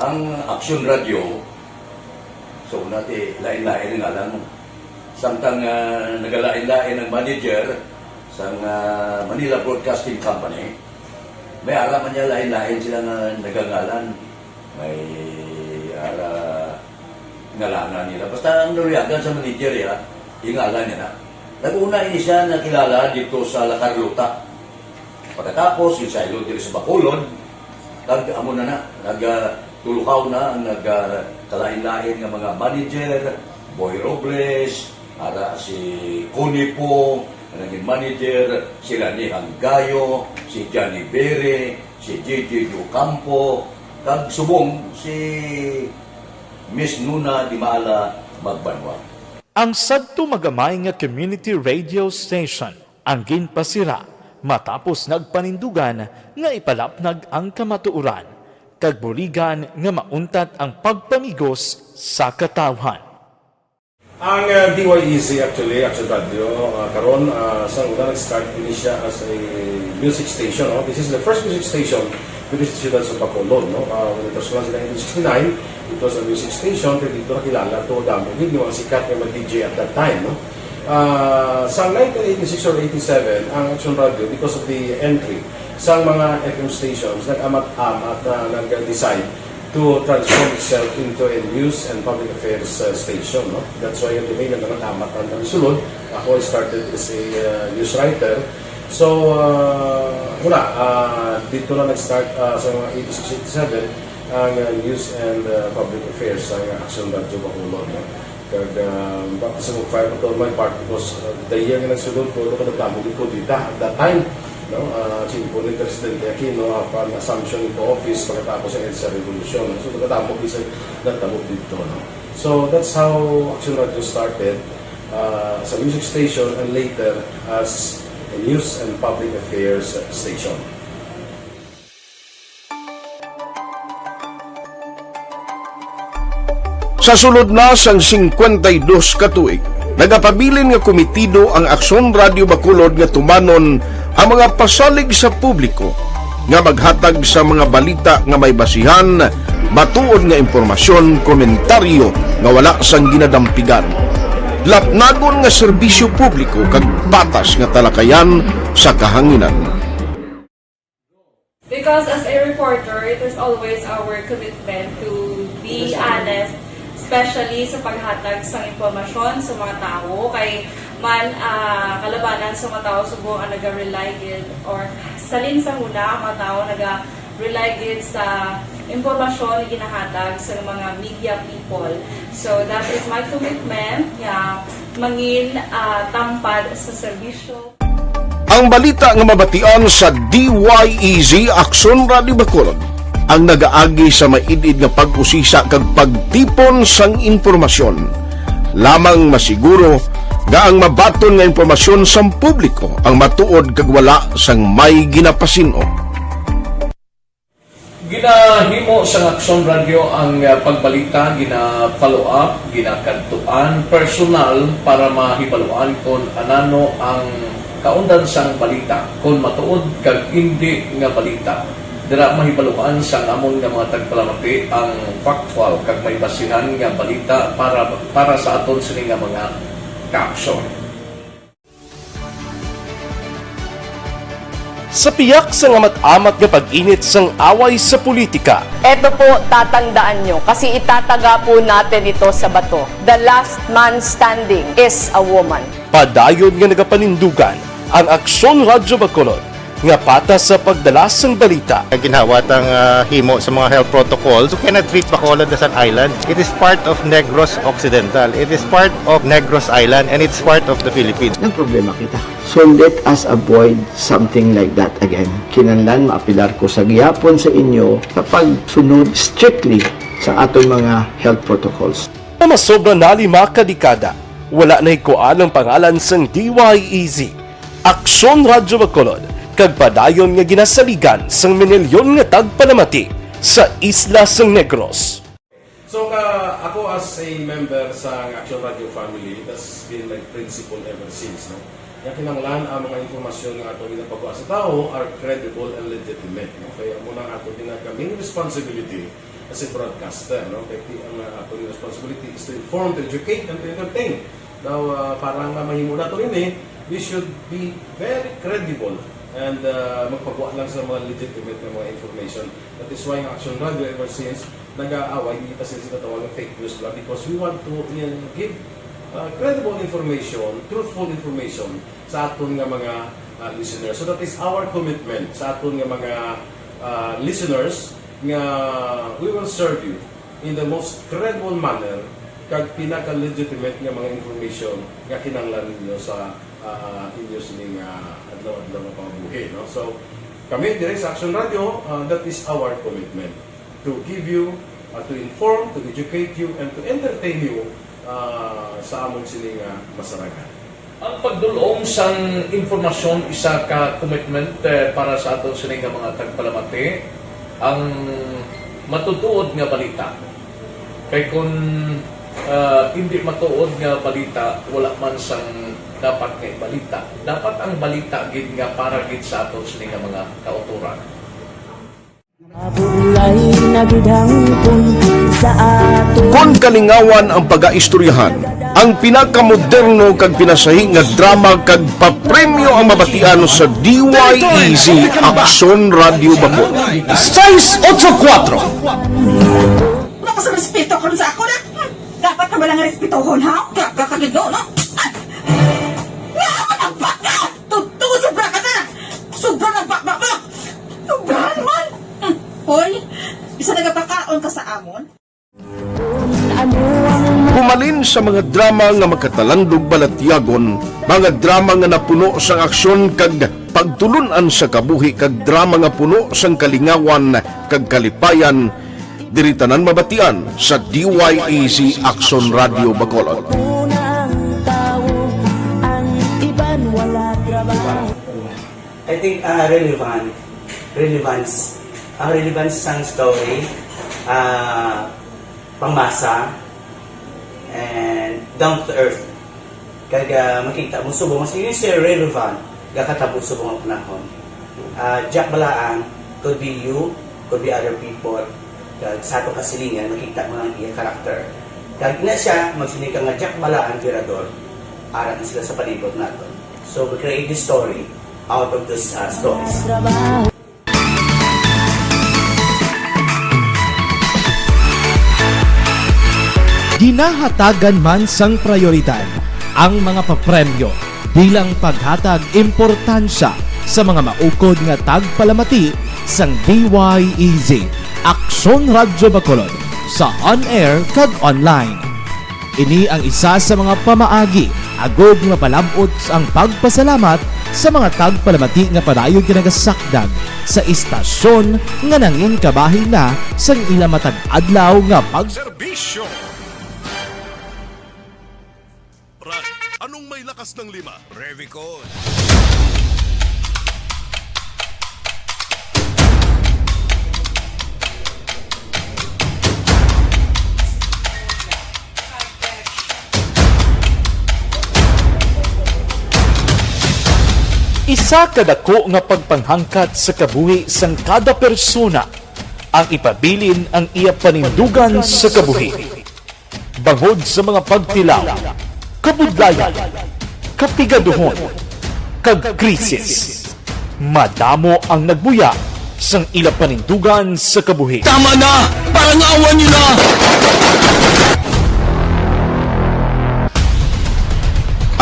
Ang Aksyon Radyo, So, nati, lain-lain ang ngalan mo. Samtang, ah, nagalain-lain ang manager sang, ah, Manila Broadcasting Company, may ara man niya lain-lain sila nga nagangalan. May ara ngalanan nila. Basta ang naluyagan sa manager, ya, yung ngalan niya na. Nag-una ini siya nakilala dito sa La Carlota. Pagkatapos, yung saylo diri sa Bacolod, nag-, amo na na, nag, ah, tuluhaw na ang nag, ah, kalain-lain nga mga manager, Boy Robles, ara si Connie Pong, ang naging manager, si Rani Hanggayo, si Johnny Bere, si J J Ocampo, kag subong si Miss Nuna Dimala Magbanwa. Ang sadto magamay nga community radio station ang ginpasira matapos nagpanindugan nga ipalapnag ang kamatuoran kag buligan nga mauntat ang pagpamigos sa katawhan. Ang, uh, D Y E Z actually, Action Radio, uh, karon, uh, sa una nag-start ini siya as a music station, no? This is the first music station dito sa siyudad sa Bacolod, no? Uh, when it was launched in nineteen sixty-nine, it was a music station, kaya dito nakilala to, damo gid yung mga sikat nga mga D J at that time, no? Ah, sa nineteen eighty-six or eighty-seven, ang Action Radio, because of the entry sa mga F M stations, nag-amat-amat na nag-decide to transform itself into a news and public affairs, uh, station, no? That's why the main nag-amat-amat ang nagsulod. Ako, I started as a, uh, news writer. So, uh, wala, uh, dito na nag-start, uh, sa mga eighty-six, eighty-seven ang, uh, news and, uh, public affairs sa Action Radio Bacolod, no? Kag, ah, baka sa mag-file pa to on my part because, ah, the year nga nagsulod ko, ano, kadamo gid ko dita at that time, no? Ah, simple ni Presidente Aquino, ah, upon assumption into office pagkatapos sa EDSA Revolution, no? So, kadamo gid sa natabo dito, no? So, that's how Action Radio started, ah, as a music station and later as a news and public affairs station. Sa sulod na sang singkwenta y dos ka tuig, nagapabilin nga komitido ang Aksyon Radio Bacolod nga tumanon ang mga pasalig sa publiko nga maghatag sa mga balita nga may basihan, matuod nga impormasyon, komentaryo nga wala sang ginadampigan, lapnagon nga serbisyo publiko kag patas nga talakayan sa kahanginan. Because as a reporter, it is always our commitment to be honest, especially sa paghatag sang impormasyon sa mga tawo, kay man, ah, kalabanan sa mga tawo subong ang naga-rely gid, or salin sa huna ang mga tawo naga-rely gid sa impormasyon nga ginahatag sa mga media people. So, that is my commitment nga mangin, ah, tampad sa serbisyo. Ang balita nga mabatian sa D Y E Z Aksyon Radio Bacolod ang nagaagi sa maid-id nga pag-usisa kag pagtipon sang impormasyon. Lamang masiguro nga ang mabaton nga impormasyon sang publiko ang matuod kag wala sang may ginapasin-o. Ginahimo sang Aksyon Radio ang, ah, pagbalita, gina-follow up, ginakadtuan personal para mahibaluan kon anano ang kaundan sang balita, kon matuod kag indi nga balita. Dira mahibaluan sang amon nga mga tagpalamati ang factual kag may basihan nga balita para, para sa aton sini nga mga kaaksyon. Sa piyak sang amat-amat nga pag-init sang away sa politika, Eto po, tatandaan nyo, kasi itataga po natin ito sa bato. The last man standing is a woman. Padayon nga nagapanindugan ang Aksyon Radyo Bacolod nga patas sa pagdala sang balita. Ginhawa tang, ah, himo sa mga health protocols. You cannot treat Bacolod as an island. It is part of Negros Occidental. It is part of Negros Island, and it's part of the Philippines. Nagproblema kita. So let us avoid something like that again. Kinahanglan maapelar ko sa gihapon sa inyo sa pagsunod strictly sa aton mga health protocols. Nga masobra na lima ka dekada, wala nahikuan ang pangalan sang D Y E Z, Aksyon Radyo Bacolod, kag padayon nga ginasaligan sang minilyon nga tagpalamati sa isla sang Negros. So, ka, ako as a member sa Action Radio family, that's been my principle ever since, no? Nga kinahanglan ang mga impormasyon nga ato ginapagawa sa tawo are credible and legitimate, no? Kaya amo na ang ato ginag-, main responsibility As a broadcaster, no? Kay ti-, ang, ah, aton responsibility is to inform, to educate, and to entertain. Daw, ah, para nga mahimo nato ini, we should be very credible and, ah, magpagwa lang sa mga legitimate nga mga information. That is why ang Action Radio ever since nag-aaway, hindi ta sila sinatawag nga fake news lang because we want to, uh, give, uh, credible information, truthful information sa aton nga mga, uh, listeners. So that is our commitment sa aton nga mga, uh, listeners nga we will serve you in the most credible manner kag pinaka-legitimate nga mga information nga kinahanglan ninyo sa, uh, inyo sining, uh, adlaw-adlaw nga pangabuhi, no? So, kami dire sa Action Radio, uh, that is our commitment to give you, uh, to inform, to educate you, and to entertain you, uh, sa amon sining, uh, masaragan. Ang pagdul-ong sang impormasyon isa ka commitment, eh, para sa aton sini nga mga tagpalamati. Ang matutuod nga balita. Kay kun, ah, indi matuod nga balita, wala man sang dapat nga ibalita. Dapat ang balita gid nga para gid sa aton sini nga mga kautoran. Mabulay na gid hangpon sa ato. Kon kalingawan ang pagaistoryahan, ang pinakamoderno kag pinasahi nga drama kag papremyo ang mabatian sa D Y E Z Aksyon Radyo Bacolod. Seis ocho kuatro. Wala ka sa respeto karon sa ako na. Dapat na ba lang respetohon, ha? Grabe ka gid, no? Nga ako nagbaka! Totoo, sobra ka na! Sobra na ba, ba, ba? Sobra naman! Hmm. Hoy, bisa nagapakaon ka sa amon? Humalin sa mga drama nga makatalandog balatyagon, mga drama nga napuno sang aksyon kag pagtulun-an sa kabuhi, kag drama nga puno sang kalingawan kag kalipayan, diri tanan mabatian sa D Y E Z Aksyon Radyo Bacolod. Unang tawo, ang iban wala trabaho. I think, ah, relevant, relevance, ang relevance sang story, ah, pangmasa, and down to earth. Kag, ah, makita mo subong, mas yun siya relevant, gakatabo subong ang panahon. Ah, Jack Balaan could be you, could be other people, kag sa ato kasilingan, makita mo ang iya character. Kag ina siya, magsiling ka nga Jack Balaan, Virador, ara na sila sa palibot nato. So, we create this story out of this, ah, stories. Ginahatagan man sang prayoridad ang mga papremyo bilang paghatag importansya sa mga maukod nga tagpalamati sang D Y E Z, Aksyon Radyo Bacolod, sa on-air kag online. Ini ang isa sa mga pamaagi agod nga mapalab-ot ang pagpasalamat sa mga tagpalamati nga padayon nga nagasakdag sa istasyon nga nangin kabahin na sang ila matag adlaw nga pagserbisyo. Brad, anong may lakas ng lima? Revicol. Isa ka dako nga pagpanghangkat sa kabuhi sang kada persona ang ipabilin ang iya panindugan sa kabuhi. Bangod sa mga pagtilaw, kabudlayan, kapigaduhon, kag krisis, madamo ang nagbuya sang ila panindugan sa kabuhi. Tama na! Parangawan niyo na!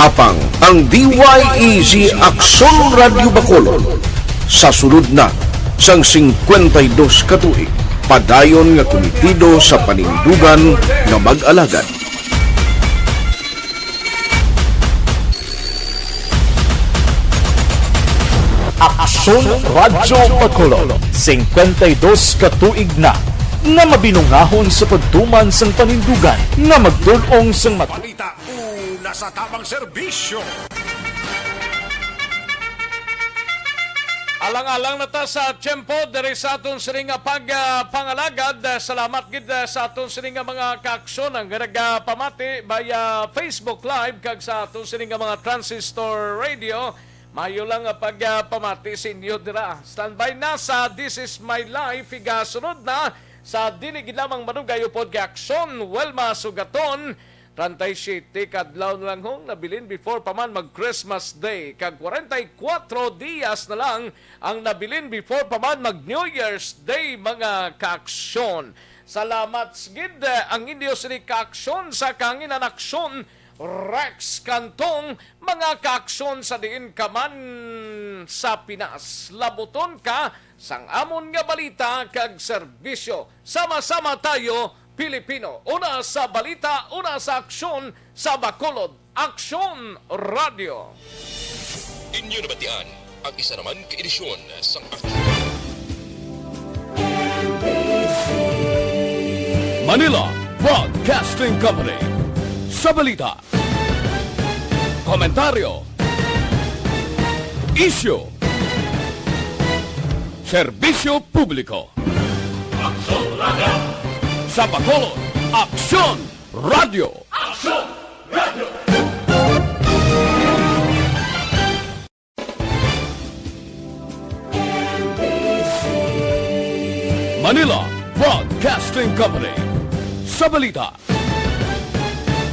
Apang ang D Y E Z Aksyon Radyo Bacolod sa sulod na sang singkwenta y dos ka tuig, padayon nga kumitido sa panindugan nga mag-alagad. Aksyon Radyo Bacolod, singkwenta y dos ka tuig na nga mabinungahon sa pagtuman sang panindugan nga magtul-ong sang mat- Balita una sa tamang serbisyo. Alang-alang na ta sa tiyempo diri sa aton sini nga pag, ah, pangalagad. Ah, salamat gid, ah, sa aton sini nga mga kaaksyon nga nagapamati via Facebook Live kag sa aton sini nga mga transistor radio. Mayo lang nga pag, ah, pamati sa inyo dira. Standby na sa This Is My Life. Igasunod na Sa dili gid lamang madugay upod kay Aksyon, Wilma Sugaton, treinta y siete ka adlaw na lang hong nabilin before pa man mag Christmas Day, kag kwarenta y kuwatro dias na lang ang nabilin before pa man mag New Year's Day, mga kaaksyon. Salamat gid, eh, ang inyo sini kaaksyon sa kahanginan aksyon, Rex Cantong, mga kaaksyon sa diin ka man sa Pinas. Labuton ka sang amon nga balita kag serbisyo. Sama-sama tayo, Pilipino. Una sa balita, una sa aksyon, sa Bacolod. Aksyon Radio. Inyo nabatian ang isa naman ka edisyon sang Manila Broadcasting Company. Sa balita, komentaryo, isyu, serbisyo publiko. Aksyon Radio. Sa Bacolod, Aksyon Radio. Aksyon Radio. Manila Broadcasting Company. Sa balita,